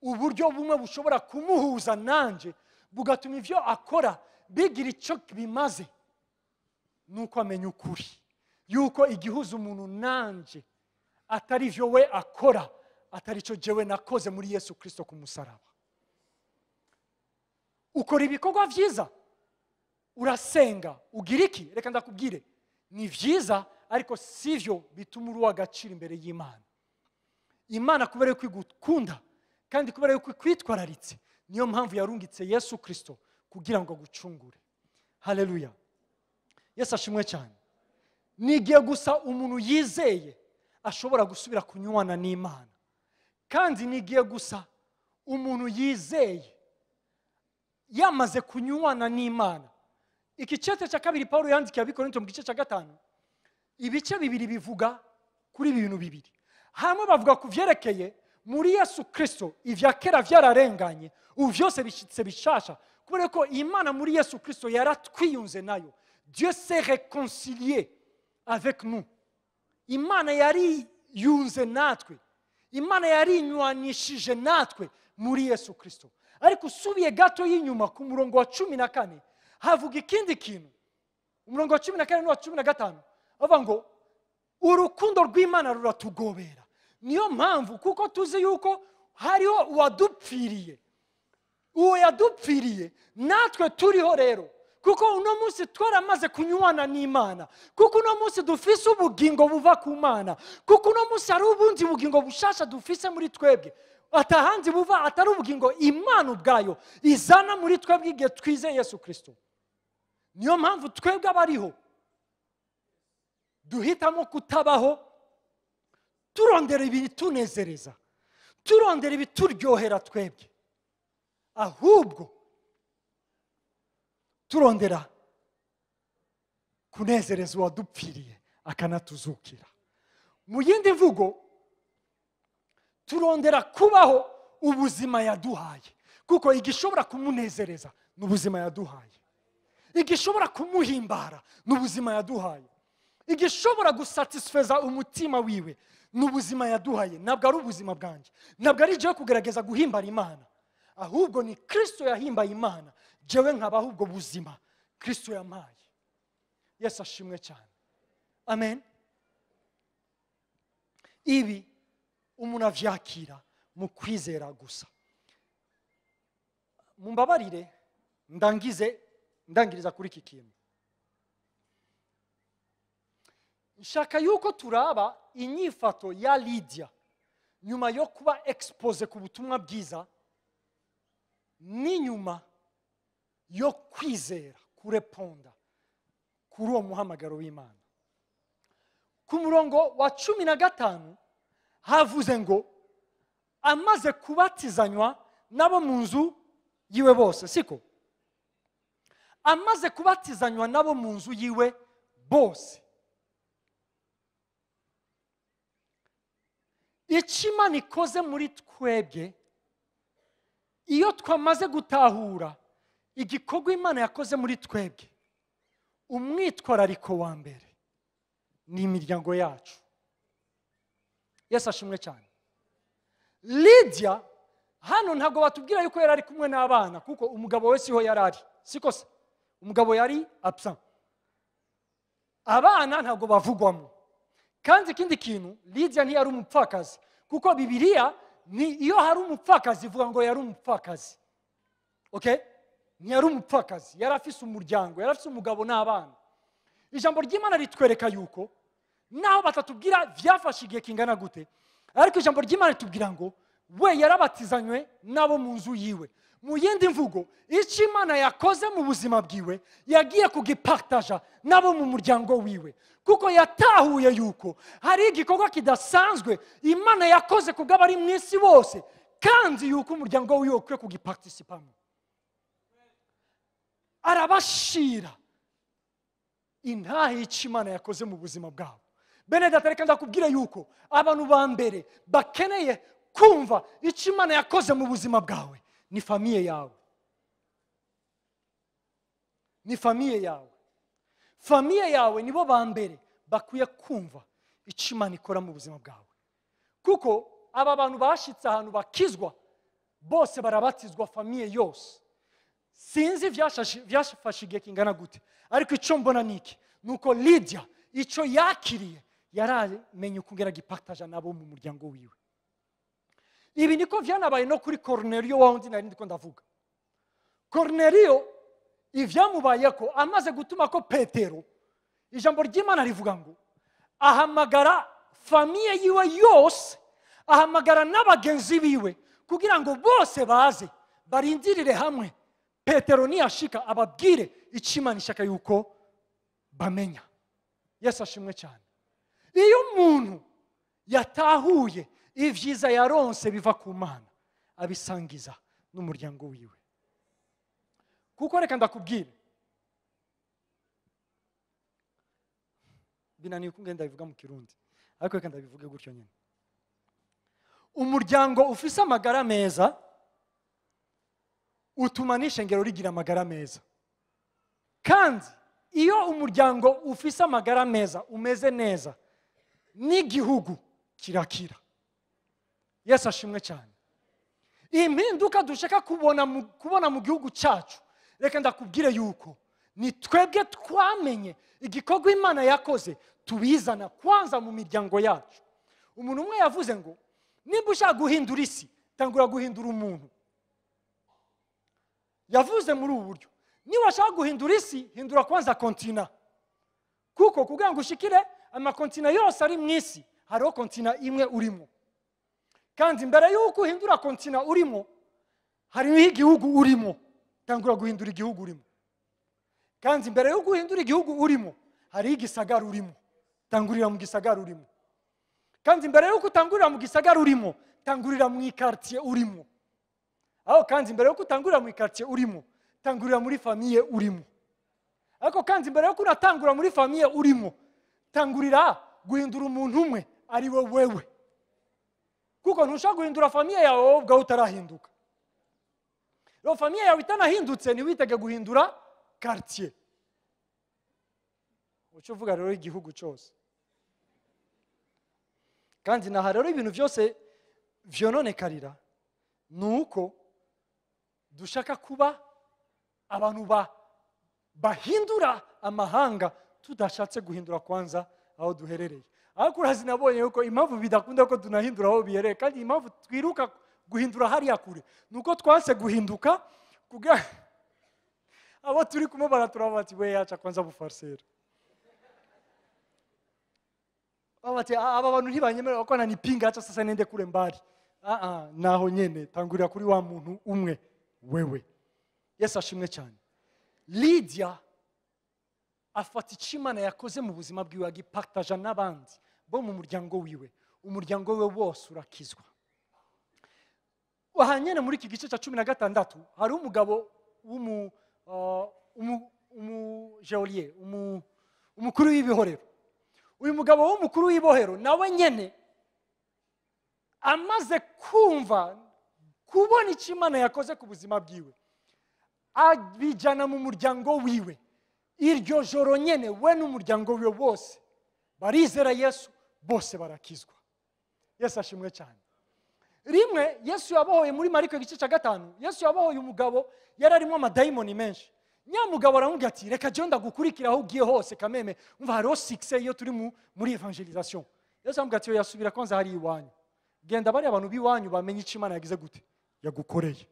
uburyo bumwe bushobora kumuhuza nanje bugatuma ivyo akora bigira ico bimaze, nuko amenya ukuri yuko igihuza umuntu nanje atari ivyo we akora, atari ico jewe nakoze muri Yesu Kristo ku musaraba. Ukora ibikorwa vyiza, urasenga, ugira iki? Reka ndakubwire, ni vyiza ariko sivyo bituma uri uw'agaciro imbere y'Imana. Imana kubera yuko igukunda kandi kubera yuko ikwitwararitse, niyo mpamvu yarungitse Yesu Kristo kugira ngo agucungure. Haleluya, Yesu ashimwe cyane. Ni igihe gusa umuntu yizeye ashobora gusubira kunywana n'Imana, kandi ni igihe gusa umuntu yizeye yamaze kunywana n'Imana. Iki cete cya 2 Paulo yandikiye Abikorinto mu gice cya 5, ibice bibiri bivuga kuri ibi bintu bibiri. Hamwe bavuga ku vyerekeye muri Yesu Kristo ivya kera vyararenganye, ubu vyose bishitse bishasha, kubera ko Imana muri Yesu Kristo yaratwiyunze nayo. Dieu s'est réconcilié avec nous. Imana yariyunze natwe, Imana yarinywanishije natwe muri Yesu Kristo. Ariko usubiye gato y'inyuma ku murongo wa 14 havuga ikindi kintu. Umurongo wa 14 n'uwa 15 avuga ngo urukundo rw'Imana ruratugobera. Niyo mpamvu kuko tuzi yuko hariho uwadupfiriye, uwo yadupfiriye natwe turiho rero, kuko uno munsi twaramaze kunywana n'Imana, kuko uno munsi dufise ubugingo buva ku Mana, kuko uno munsi hari ubundi bugingo bushasha dufise muri twebwe, atahandi buva atari ubugingo Imana ubwayo izana muri twebwe igihe twizeye Yesu Kristo. Niyo mpamvu twebwe abariho duhitamo kutabaho turondera ibitunezereza, turondera ibituryohera twebwe, ahubwo turondera kunezereza uwadupfiriye akanatuzukira. Mu yindi mvugo, Turondera kubaho ubuzima yaduhaye, kuko igishobora kumunezereza ni ubuzima yaduhaye, igishobora kumuhimbara ni ubuzima yaduhaye, igishobora gusatisfeza umutima wiwe ni ubuzima yaduhaye. Ntabwo ari ubuzima bwanjye, ntabwo ari jewe kugerageza guhimbara Imana, ahubwo ni Kristo yahimbaye Imana, jewe nkabaho ubwo buzima Kristo yampaye. Yesu ashimwe cyane. Amen. Ibi umuntu avyakira mu kwizera gusa. Mumbabarire ndangiriza kuri iki kintu. Nshaka yuko turaba inyifato ya Lydia nyuma yo kuba expose ku butumwa bwiza, n'inyuma yo kwizera kureponda kuri uwo muhamagaro w'Imana. Ku murongo wa 15 havuze ngo amaze kubatizanywa nabo mu nzu yiwe bose, siko? Amaze kubatizanywa nabo mu nzu yiwe bose. Icyo Imana ikoze muri twebwe, iyo twamaze gutahura igikorwa Imana yakoze muri twebwe, umwitwarariko wa mbere ni imiryango yacu. Yesu ashimwe cyane. Lydia hano ntabwo batubwira yuko yari ari kumwe n'abana, kuko umugabo we siho yari ari, siko se? Umugabo yari absent, abana ntabwo bavugwamo. Kandi ikindi kintu, Lydia ntiyari umupfakazi, kuko Bibiliya ni iyo hari umupfakazi ivuga ngo yari umupfakazi. Okay? Ntiyari umupfakazi, yari afise umuryango, yari afise umugabo n'abana. Ijambo ry'Imana ritwereka yuko naho batatubwira vyafashe igihe kingana gute, ariko ijambo ry'Imana ritubwira ngo we yarabatizanywe nabo mu nzu yiwe. Mu yindi mvugo, icyo Imana yakoze mu buzima bwiwe yagiye kugipartaja nabo mu muryango wiwe, kuko yatahuye yuko hari igikorwa kidasanzwe Imana yakoze kubw'abari mu isi bose, kandi yuko umuryango wiwe ukwiye kugiparticipamo. Arabashira intahe icyo Imana yakoze mu buzima bwabo. Bene data, reka ndakubwire yuko abantu ba mbere bakeneye kumva icyo Imana yakoze mu buzima bwawe ni famiye yawe. Ni famiye yawe. Famiye yawe nibo ba mbere bakwiye kumva icyo Imana ikora mu buzima bwawe, kuko aba bantu bashitse ahantu bakizwa bose barabatizwa, famiye yose. Sinzi vyafashe igihe kingana gute, ariko icyo mbona niki, nuko Lydia icyo yakiriye yaramenye ukungera agipartaja nabo mu muryango wiwe. Ibi niko vyanabaye no kuri Cornelio wa wundi nari ndiko ndavuga. Cornelio ivyamubayeko amaze gutuma ko Petero, ijambo ry'Imana rivuga ngo ahamagara famiye yiwe yose, ahamagara n'abagenzi biwe kugira ngo bose baze barindirire hamwe Petero niyashika ababwire icyo Imana ishaka yuko bamenya. Yesu ashimwe cyane. Iyo umuntu yatahuye ivyiza yaronse biva ku Mana, abisangiza n'umuryango wiwe. Kuko reka ndakubwire, binaniye kungenda bivuga mu Kirundi, ariko reka ndabivuge gutyo nyine. Umuryango ufise amagara meza utuma n'ishengero rigira amagara meza. Kandi iyo umuryango ufise amagara meza umeze neza, n'igihugu kirakira. Yesu ashimwe cyane. Impinduka dushaka kubona mu gihugu cyacu, reka ndakubwire yuko ni twebwe twamenye igikorwa Imana yakoze, tubizana kwanza mu miryango yacu. Umuntu umwe yavuze ngo nimba ushaka guhindura isi, tangura guhindura umuntu. Yavuze muri ubu buryo, niba ushaka guhindura isi, hindura kwanza kontina, kuko kugira ngo ushikire amakontina yose ari mu isi, hariho kontina imwe urimo. Kandi mbere yuko uhindura kontina urimo, hariho igihugu urimo, tangura guhindura igihugu urimo. Kandi mbere yuko uhindura igihugu urimo, hariho igisagara urimo, tangurira mu gisagara urimo. Kandi mbere yuko utangurira mu gisagara urimo, tangurira mu ikartier urimo. Aho kandi mbere yuko utangurira mu ikartier urimo, tangurira muri famiye urimo. Ariko kandi mbere yuko unatangura muri famiye urimo, tangurira guhindura umuntu umwe ari we wewe. Kuko ntushobora guhindura famille yawe wowe ubwawe utarahinduka. Rero famille yawe itanahindutse, ntiwitege guhindura quartier. Uca uvuga rero igihugu cyose. Kandi naha rero ibintu byose vyononekarira ni uko dushaka kuba abantu bahindura amahanga tudashatse guhindura kwanza aho duherereye. Ariko urazi, nabonye yuko impamvu bidakunda ko tunahindura aho biherereye, kandi impamvu twiruka guhindura hariya kure, ni uko twanse guhinduka. Kugira abo turi kumwe baraturaba bati: "We, yaca kwanza bufarsera." Bati: "Aba bantu ntibanyemerera ko nanipinga, acha sasa nende kure mbali." Ah ah, naho nyene tangurira kuri wa muntu umwe, wewe. Yesu ashimwe cyane. Lydia afata icyo Imana yakoze mu buzima bwiwe, agipartaja n'abandi bo mu muryango wiwe, umuryango we wose urakizwa. Aha nyene muri iki gice cya 16 hari umugabo w'umu geôlier, umukuru w'ibibohero. Uyu mugabo w'umukuru w'ibohero nawe nyene amaze kumva, kubona icyo Imana yakoze ku buzima bwiwe, abijyana mu muryango wiwe. Iryo joro nyene we n'umuryango wiwe bose barizera Yesu, bose barakizwa. Yesu ashimwe cyane. Rimwe Yesu yabohoye, muri Mariko igice cya 5, Yesu yabohoye umugabo yari arimo amadayimoni menshi. Nyamugabo aramubwira ati: "Reka jyewe ndagukurikira aho ugiye hose." Kameme umva, hariho succès iyo turi muri évangélisation. Yesu aramubwira ati: "Yasubira kwanza hari iwanyu, genda bariya abantu b'iwanyu bamenye icyo Imana yagize gute, yagukoreye."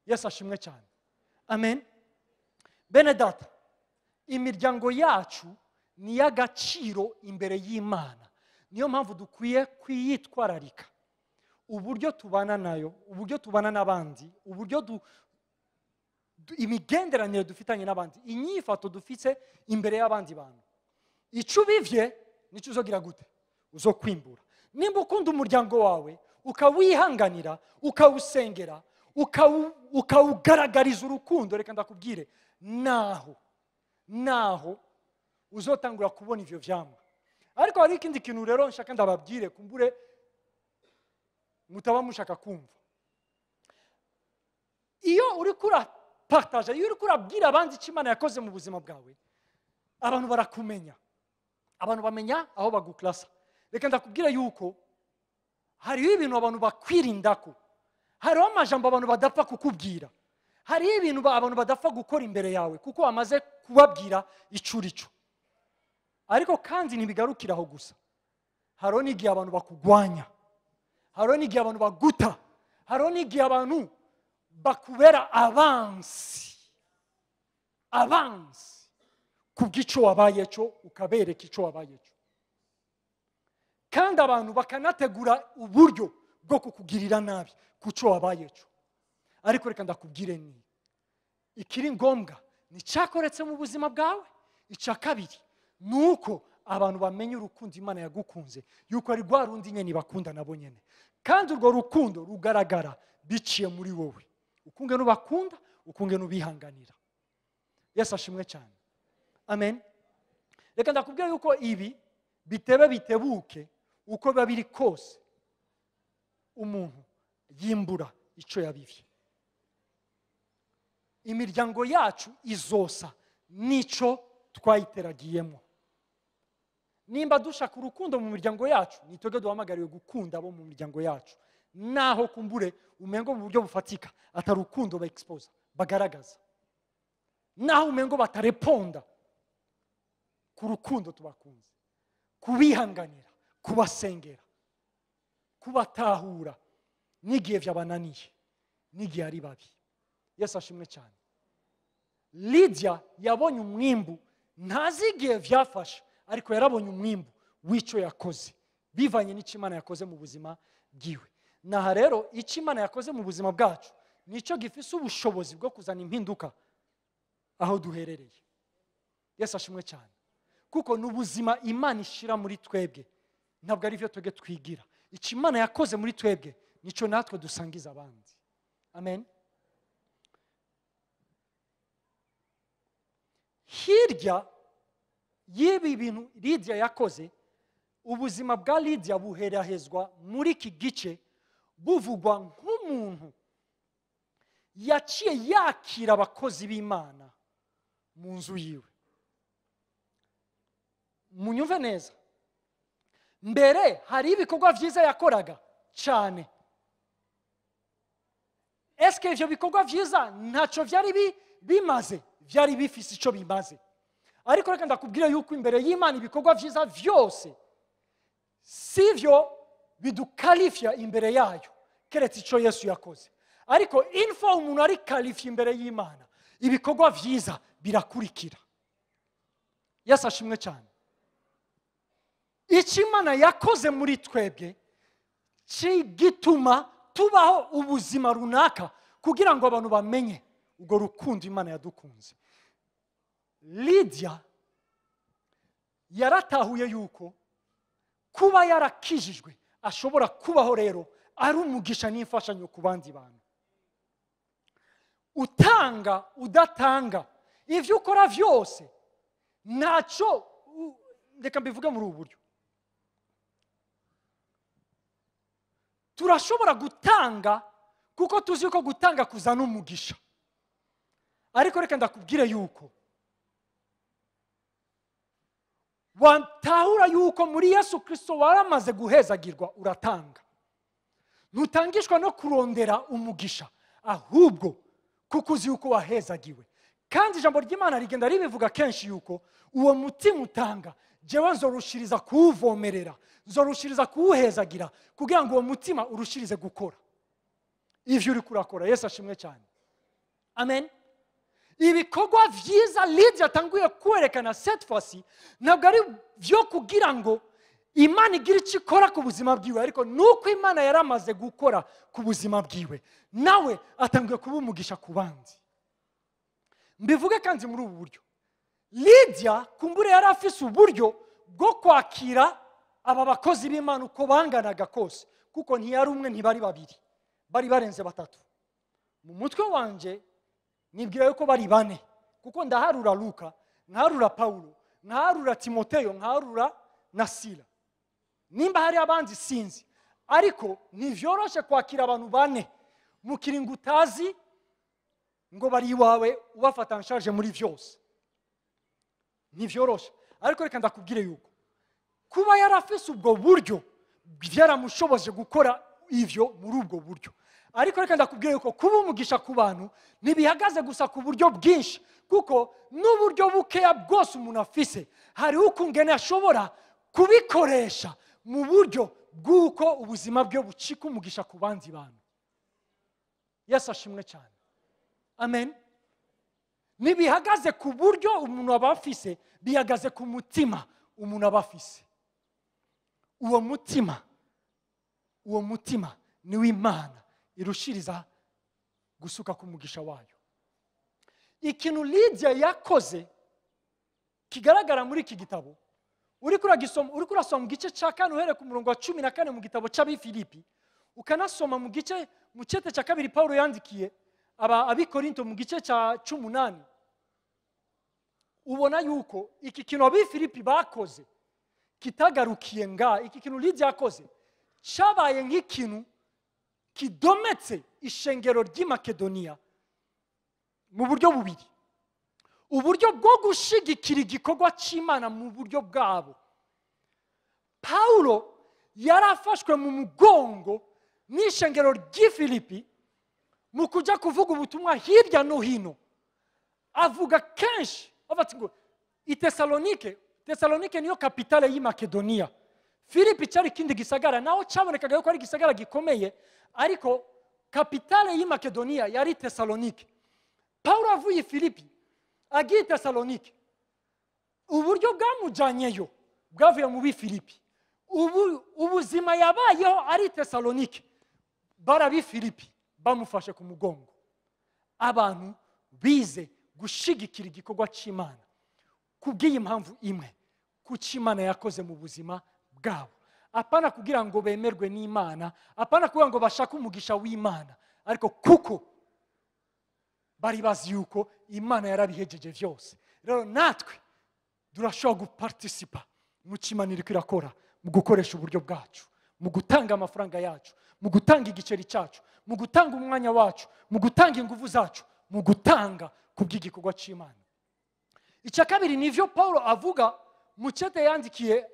Yesu ashimwe cyane. Amen. Bene data, imiryango yacu ni iy'agaciro imbere y'Imana. Niyo mpamvu dukwiye kuyitwararika, uburyo tubana nayo, uburyo tubana n'abandi, uburyo imigenderanire dufitanye n'abandi, inyifato dufite imbere y'abandi bantu. Icyo ubivye nicyo uzogira gute, uzokwimbura. Nimba ukunda umuryango wawe, ukawihanganira, ukawusengera, ukawugaragariza urukundo, reka ndakubwire, naho uzotangura kubona ivyo vyamwa. Ariko hari ikindi kintu rero nshaka ndababwire, kumbure mutaba mushaka kumva. Iyo uriko urapartaja, iyo uriko urabwira abandi icyo Imana yakoze mu buzima bwawe, abantu barakumenya, abantu bamenya aho baguklasa. Reka ndakubwira yuko hariho ibintu abantu bakwirindako, hariho amajambo abantu badapfa kukubwira, hariho ibintu abantu badapfa gukora imbere yawe kuko wamaze kubabwira ico uri cyo. Ariko kandi ntibigarukira aho gusa. Hariho n'igihe abantu bakugwanya, hariho n'igihe abantu baguta, hariho n'igihe abantu bakubera abansi, abansi kubw'icyo wabaye cyo, ukabereka icyo wabaye cyo. Kandi abantu bakanategura uburyo bwo kukugirira nabi ku cyo wabaye cyo. Ariko reka ndakubwire, ni ikiri ngombwa ni icyakoretse mu buzima bwawe. Icya kabiri ni uko abantu bamenya urukundo Imana yagukunze, yuko ari rwa rundi nyine bakunda nabo nyine, kandi urwo rukundo rugaragara biciye muri wowe, ukunge n'ubakunda, ukunge n'ubihanganira. Yesu ashimwe cyane. Amen. Reka ndakubwira yuko ibi bitebe bitebuke, uko biba biri kose, umuntu yimbura icyo yabivye. Imiryango yacu izosa n'icyo twayiteragiyemo. Nimba dushaka urukundo mu miryango yacu, ni twebwe duhamagariwe gukunda abo mu miryango yacu, naho kumbure umengo mu buryo bufatika atari urukundo ba exposa, bagaragaza, naho umengo batareponda ku rukundo tubakunze, kubihanganira, kubasengera, kubatahura n'igihe byabananiye, n'igihe ari babi. Yesu ashimwe cyane. Lydia yabonye umwimbu. Ntazi igihe byafashe, ariko yarabonye umwimbu w'icyo yakoze bivanye n'icyo Imana yakoze mu buzima bwiwe. Naha rero icyo Imana yakoze mu buzima bwacu nicyo gifise ubushobozi bwo kuzana impinduka aho duherereye. Yesu ashimwe cyane. Kuko ni ubuzima Imana ishyira muri twebwe, ntabwo ari byo twebwe twigira. Icyo Imana yakoze muri twebwe nicyo natwe dusangiza abandi. Amen. Hirya y'ibi bintu Lydia yakoze, Ubuzima bwa Lydia buherahezwa muri iki gice buvugwa nk'umuntu yaciye yakira abakozi b'Imana mu nzu yiwe. Munyumve neza, mbere hari ibikorwa vyiza yakoraga cyane. Eske ivyo bikorwa vyiza ntacyo vyari bimaze? Vyari bifise ico bimaze. Ariko reka ndakubwira yuko imbere y'Imana ibikorwa vyiza vyose sivyo bidukalifya imbere yayo, keretse ico Yesu yakoze. Ariko info umuntu ari kalifya imbere y'Imana, ibikorwa vyiza birakurikira. Yesu ashimwe cyane. Icyo Imana yakoze muri twebwe kigituma tubaho ubuzima runaka kugira ngo abantu bamenye ubwo rukundo Imana yadukunze. Lydia yaratahuye yuko kuba yarakijijwe ashobora kubaho rero ari umugisha n'imfashanyo ku bandi bantu. Utanga udatanga, ivyo ukora vyose ntacyo. Reka mbivuge muri ubu buryo: turashobora gutanga kuko tuzi yuko gutanga kuzana umugisha, ariko reka ndakubwire yuko watahura yuko muri Yesu Kristo waramaze guhezagirwa, uratanga. Ntutangishwa no kurondera umugisha, ahubwo kuko uzi yuko wahezagiwe. Kandi ijambo ry'Imana rigenda ribivuga kenshi yuko uwo mutima utanga, jewe nzorushiriza kuwuvomerera, nzorushiriza kuwuhezagira, kugira ngo uwo mutima urushirize gukora ivyo uri kurakora. Yesu ashimwe cyane. Amen. Ibikorwa vyiza Lydia atanguye kwerekana cette fois-ci ntabwo ari vyo kugira ngo Imana igire icyo ikora ku buzima bwiwe, ariko nuko Imana yaramaze gukora ku buzima bwiwe, nawe atanguye kuba umugisha ku bandi. Mbivuge kandi muri ubu buryo: Lydia kumbure yari afise uburyo bwo kwakira aba bakozi b'Imana uko banganaga kose, kuko ntiyari umwe, ntibari babiri, bari barenze batatu. Mu mutwe wanje nibwira yuko bari bane, kuko ndaharura Luka, nkaharura Paulo, nkaharura Timoteyo, nkaharura na Sila. Nimba hari abandi sinzi, ariko ntivyoroshe kwakira abantu bane mu kiringo utazi ngo bari iwawe, ubafata en charge muri vyose. Ntivyoroshe. Ariko reka ndakubwire yuko kuba yarafise ubwo buryo byaramushoboje gukora ivyo muri ubwo buryo. Ariko reka ndakubwire yuko kuba umugisha ku bantu ntibihagaze gusa ku buryo bwinshi, kuko n'uburyo bukeya bwose umuntu afise hari ukungene ashobora kubikoresha mu buryo bw'uko ubuzima bwe bucika umugisha ku bandi bantu. Yesu ashimwe cyane. Amen. Ntibihagaze ku buryo umuntu aba afise, bihagaze ku mutima umuntu aba afise. Uwo mutima ni w'Imana irushiriza gusuka ku mugisha wayo. Ikintu Lydia yakoze kigaragara muri iki gitabo, uri kurasoma mu gice cya 4 uhereye ku murongo wa 14 mu gitabo cy'Abifilipi, ukanasoma mu gice mu cyete cya 2 Paulo yandikiye Abikorinto mu gice cya 18, ubona yuko iki kintu Abifilipi bakoze kitagarukiye nga. Iki kintu Lydia yakoze cyabaye nk'ikintu kidometse ishengero ry'i Makedoniya mu buryo bubiri: uburyo bwo gushigikira igikorwa cy'Imana mu buryo bwabo. Paulo yarafashwe mu mugongo n'ishengero ry'i Filipi mu kujya kuvuga ubutumwa hirya no hino. Avuga kenshi avuga ngo i Tesalonike, Tesalonike niyo kapitale y'i Makedoniya. Filipi cyari ikindi gisagara, naho cyabonekaga yuko ari igisagara gikomeye, ariko kapitale y'i Makedoniya yari Tesalonike. Paulo avuye i Filipi agiye i Tesalonike, uburyo bwamujyanyeyo bwavuye mu Bifilipi. Ubuzima yabayeho ari Tesalonike, barabifilipi bamufashe ku mugongo. Abantu bize gushigikira igikorwa cy'Imana kubw'iyi mpamvu imwe, kuko Imana yakoze mu buzima bwabo. Apana kugira ngo bemerwe n'Imana, apana kugira ngo bashake umugisha w'Imana, ariko kuko bari bazi yuko Imana yarabihejeje vyose. Rero natwe turashobora guparticipa mu cyo Imana iriko irakora Mu gukoresha uburyo bwacu, mu gutanga amafaranga yacu, mu gutanga igiceri cyacu, mu gutanga umwanya wacu, mu gutanga ingufu zacu, mu gutanga kubw'igikorwa cy'Imana. Icya kabiri nivyo Paulo avuga mu cete yandikiye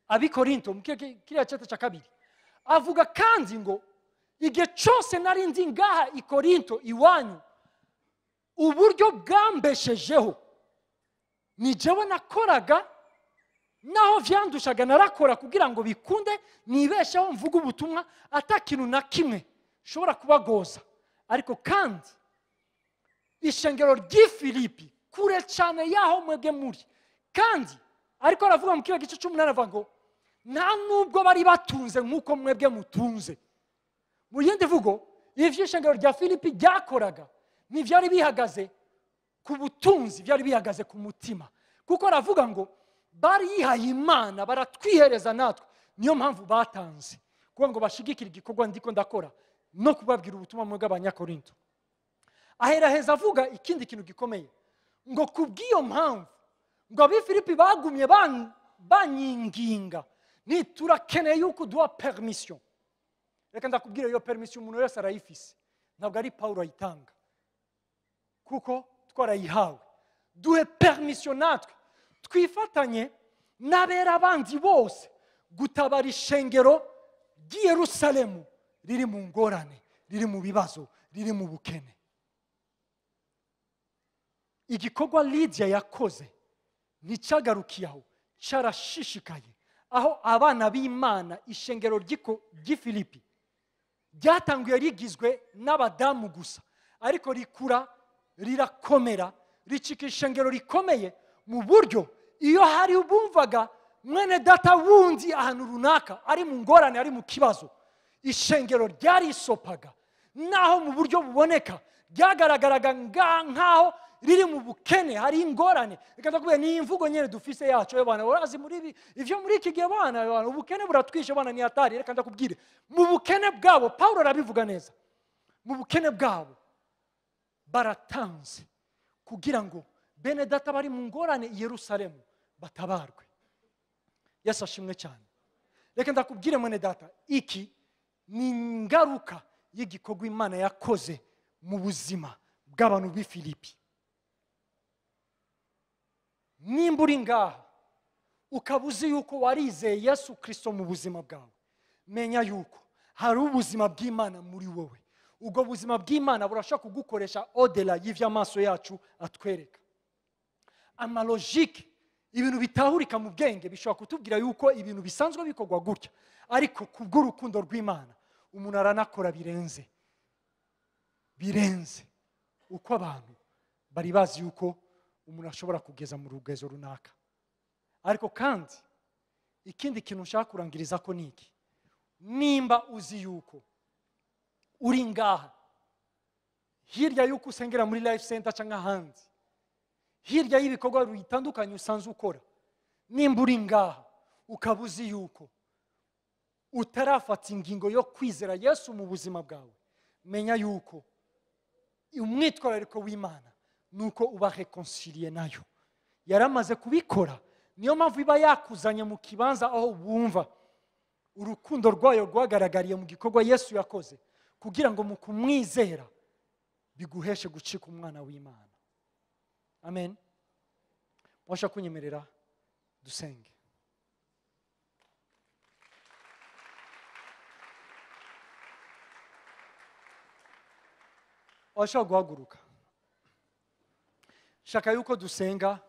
Abikorinto, mu kiriya cete cya kabiri. Avuga kandi ngo igihe cyose nari ndi ngaha i Korinto iwanyu, uburyo bwambeshejeho ni jewe nakoraga, naho vyandushaga narakora kugira ngo bikunde nibesheho mvuge ubutumwa ata kintu na kimwe nshobora kubagoza. Ariko kandi ishengero ry'i Filipi kure cyane yaho mwebwe muri, kandi ariko aravuga mu kiriya gice cy'umunani avuga ngo nta nubwo bari batunze nk'uko mwebwe mutunze. Mu yindi mvugo, ivyo ishengero rya Filipi ryakoraga ntivyari bihagaze ku butunzi, byari bihagaze ku mutima. Kuko aravuga ngo bari yihaye Imana, baratwihereza natwe, niyo mpamvu batanze kugira ngo bashigikire igikorwa ndiko ndakora no kubabwira ubutumwa mwebwe Abanyakorinto. Aheraheza avuga ikindi kintu gikomeye ngo kubw'iyo mpamvu ngo ab'i Filipi bagumye banyinginga, ntiturakeneye yuko uduha permission. Reka ndakubwira, iyo permission umuntu wese arayifise, ntabwo ari Paulo ayitanga kuko twarayihawe. Duhe permission natwe twifatanye n'abera abandi bose gutabara ishengero ry'i Yerusalemu riri mu ngorane, riri mu bibazo, riri mu bukene. Igikorwa Lydia yakoze nticyagarukiye aho, cyarashishikaye aho abana b'Imana ishengero ry'i Filipi ryatanguye rigizwe n'abadamu gusa, ariko rikura rirakomera, ricika ishengero rikomeye mu buryo iyo hari ubumvaga mwene data wundi ahantu runaka ari mu ngorane, ari mu kibazo, ishengero ryarisopaga. Naho mu buryo buboneka ryagaragaraga nkaho riri mu bukene, hari ingorane. Reka ndakubwira, ni imvugo nyene dufise yacu, bana urazi muri ibi ivyo muri iki gihe bana ubukene buratwishe bana ni hatari. Reka ndakubwire, mu bukene bwabo Paulo arabivuga neza, mu bukene bwabo baratanze kugira ngo bene data bari mu ngorane i Yerusalemu batabarwe. Yesu ashimwe cyane. Reka ndakubwire mwene data, iki ni ingaruka y'igikorwa Imana yakoze mu buzima bw'abantu b'i Filipi. Nimba uri ngaha ukaba uzi yuko warizeye Yesu Kristo mu buzima bwawe, menya yuko hari ubuzima bw'Imana muri wowe. Ubwo buzima bw'Imana burashobora kugukoresha odela y'ivy'amaso yacu atwereka. Amalogike, ibintu bitahurika mu bwenge bishobora kutubwira yuko ibintu bisanzwe bikorwa gutya, ariko kubw'urukundo rw'Imana umuntu aranakora birenze, birenze uko abantu bari bazi yuko umuntu ashobora kugeza mu rugezo runaka. Ariko kandi ikindi kintu nshaka kurangiriza ko niki, nimba uzi yuko uri ngaha hirya yuko usengera muri Life Center cyangwa ahandi, hirya y'ibikorwa bitandukanye usanzwe ukora, nimba uri ngaha ukaba uzi yuko utarafata ingingo yo kwizera Yesu mu buzima bwawe, menya yuko umwitwarariko w'Imana nuko uba reconcilié nayo. Yaramaze kubikora, niyo mpamvu iba yakuzanye mu kibanza aho wumva urukundo rwayo rwagaragariye mu gikorwa Yesu yakoze, kugira ngo mu kumwizera biguheshe gucika umwana w'Imana. Amen. Mwasha kunyemerera dusenge. Washaka guhaguruka. Shaka yuko dusenga.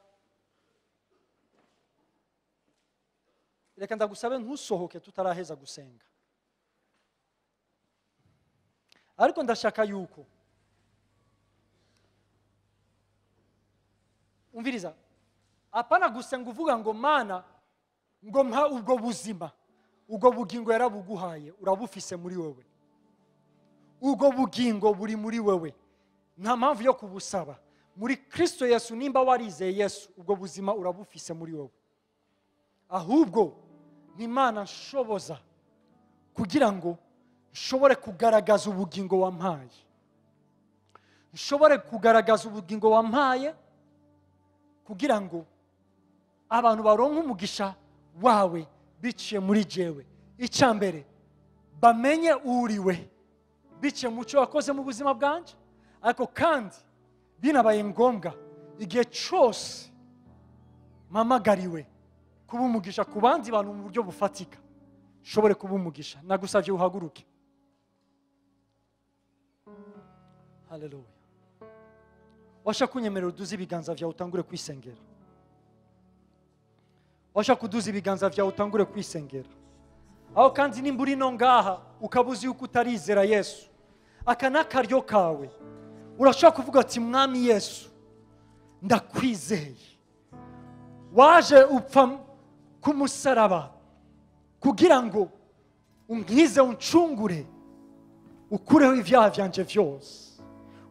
Reka ndagusabe ntusohoke tutaraheza gusenga. Ariko ndashaka yuko umviriza, apana gusenga uvuga ngo Mana ngo mpa ubwo buzima, ubwo bugingo yarabuguhaye, urabufise muri wewe. Ubwo bugingo buri muri wewe, nta mpamvu yo kubusaba. Muri Kristo Yesu, nimba warizeye Yesu, ubwo buzima urabufise muri wowe. Ahubwo ni Imana nshoboza kugira ngo nshobore kugaragaza ubugingo wampaye, nshobore kugaragaza ubugingo wampaye kugira ngo abantu baronke umugisha wawe biciye muri jewe. Icya mbere, bamenye uriwe biciye mu cyo wakoze mu buzima bwanje, ariko kandi binabaye ngombwa igihe cyose mpamagariwe kuba umugisha ku bandi bantu mu buryo bufatika, nshobore kuba umugisha. Nagusabye uhaguruke. Haleluya. Washaka kunyemerera uduze ibiganza byawe utangure kwisengera. Washaka kuduza ibiganza byawe utangure kwisengera. Aho kandi nimba uri no ngaha ukaba uzi yuko utarizera Yesu, aka ni akaryo kawe. Urashobora kuvuga ati Mwami Yesu, ndakwizeye, waje upfa ku musaraba kugira ngo unkize, uncungure, ukureho ibyaha byanje byose.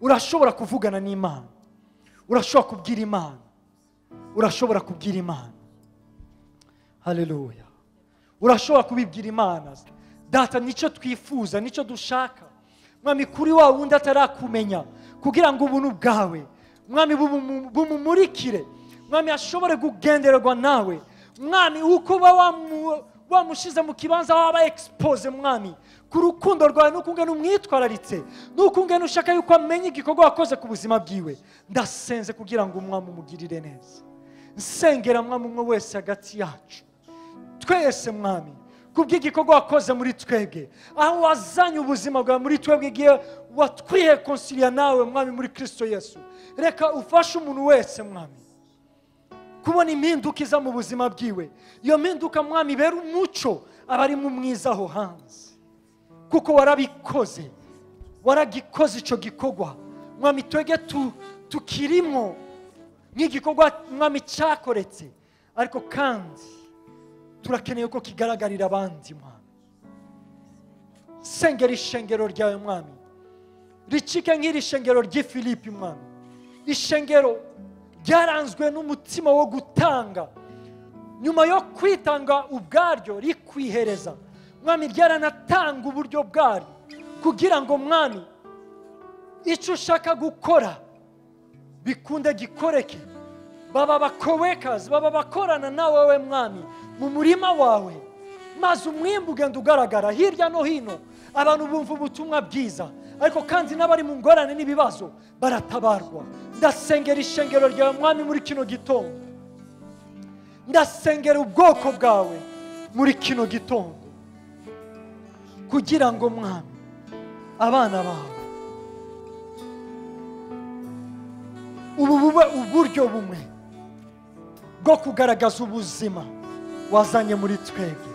Urashobora kuvugana n'Imana, urashobora kubwira Imana, urashobora kubwira Imana. Haleluya. Urashobora kubibwira Imana. Data, nicyo twifuza, nicyo dushaka Mwami, kuri wa wundi atarakumenya, kugira ngo ubuntu bwawe Mwami bumumurikire, Mwami ashobore kugendererwa nawe, Mwami uko uba wamushize mu kibanza waba expose Mwami ku rukundo rwawe, nuko ungena umwitwararitse, nuko ungena ushaka yuko amenya igikorwa wakoze ku buzima bwiwe. Ndasenze kugira ngo Umwami umugirire neza. Nsengera Mwami umwe wese hagati yacu twese Mwami, kubw'igikorwa wakoze muri twebwe, aho wazanye ubuzima bwawe muri twebwe igihe watwirekonsilia nawe Mwami muri Kristo Yesu. Reka ufashe umuntu wese Mwami kubona impinduka iza mu buzima bwiwe. Iyo mpinduka Mwami ibera umuco abari mu mwiza aho hanze, kuko warabikoze, waragikoze ico gikorwa Mwami. Twebwe tukirimwo nk'igikorwa Mwami cyakoretse, ariko kandi turakeneye ko kigaragarira abandi Mwami. Sengera ishengero ryawe Mwami, ricike nk'iri shengero ry'i Filipi Mwami, ishengero ryaranzwe n'umutima wo gutanga, nyuma yo kwitanga ubwaryo rikwihereza Mwami, ryaranatanga uburyo bwaryo kugira ngo Mwami icyo ushaka gukora bikunde gikoreke. Baba bakowekazi, baba bakorana nawe we Mwami mu murima wawe, maze umwimbu ugenda ugaragara hirya no hino, abantu bumva ubutumwa bwiza, ariko kandi n'abari mu ngorane n'ibibazo baratabarwa. Ndasengera ishengero ryawe Mwami muri kino gitondo, ndasengera ubwoko bwawe muri kino gitondo, kugira ngo Mwami abana bawe ubu bube uburyo bumwe bwo kugaragaza ubuzima wazanye muri twebwe,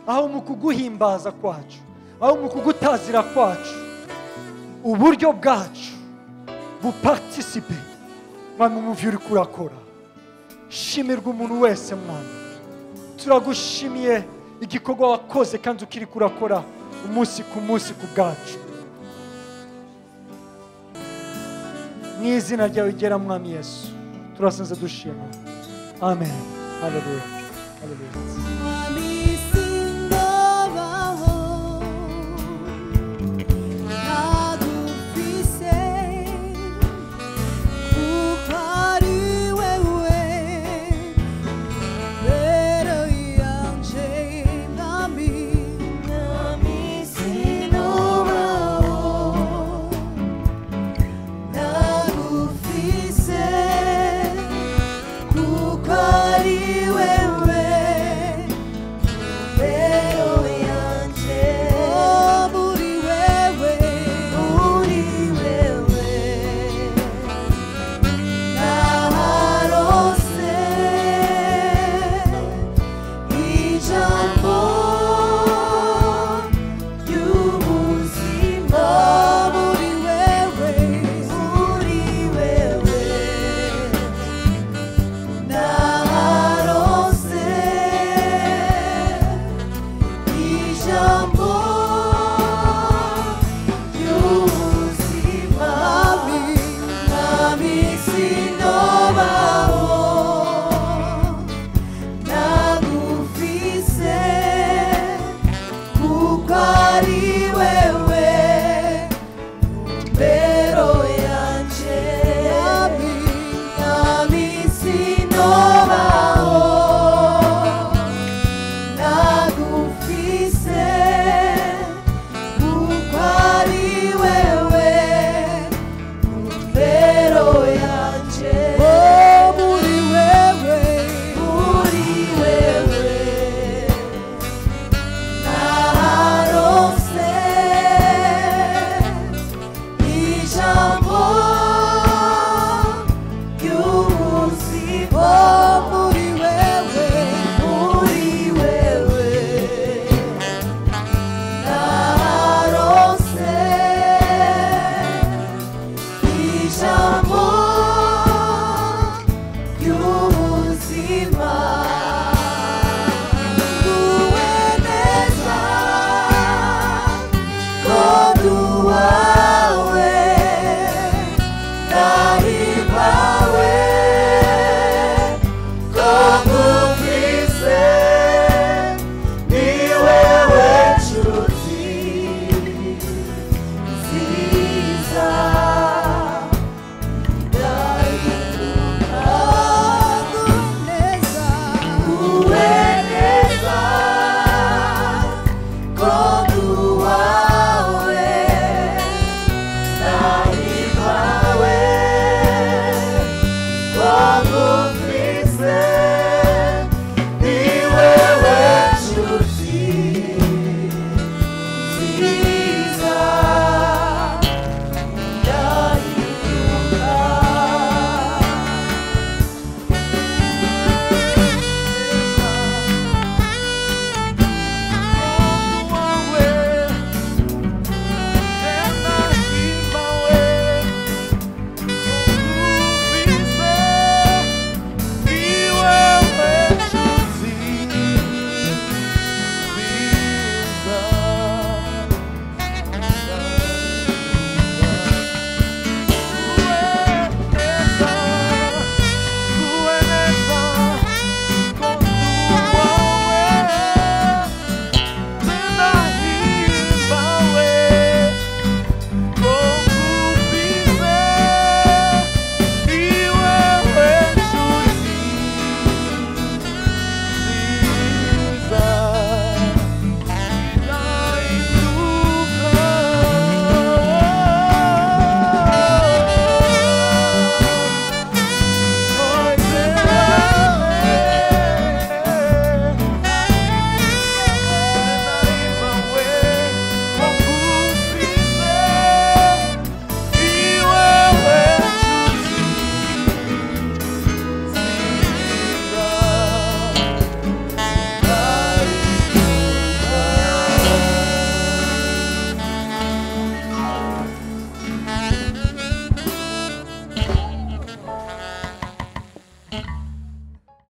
aho mu kuguhimbaza kwacu, aho mu kugutazira kwacu, uburyo bwacu bupartisipe Mwami mu byo uri kurakora. Shimirwa umuntu wese Mwami, turagushimiye igikorwa wakoze kandi ukiri kurakora umunsi ku munsi ku bwacu. Mu izina ryawe rigera Mwami Yesu turasenze dushima. Amen. Haleluya. Haleluya. Mwami sindobaho ntagufise, kuko ari wewe mbere yanje Mwami. Mwami sindobaho ntagufise, kuko ari wewe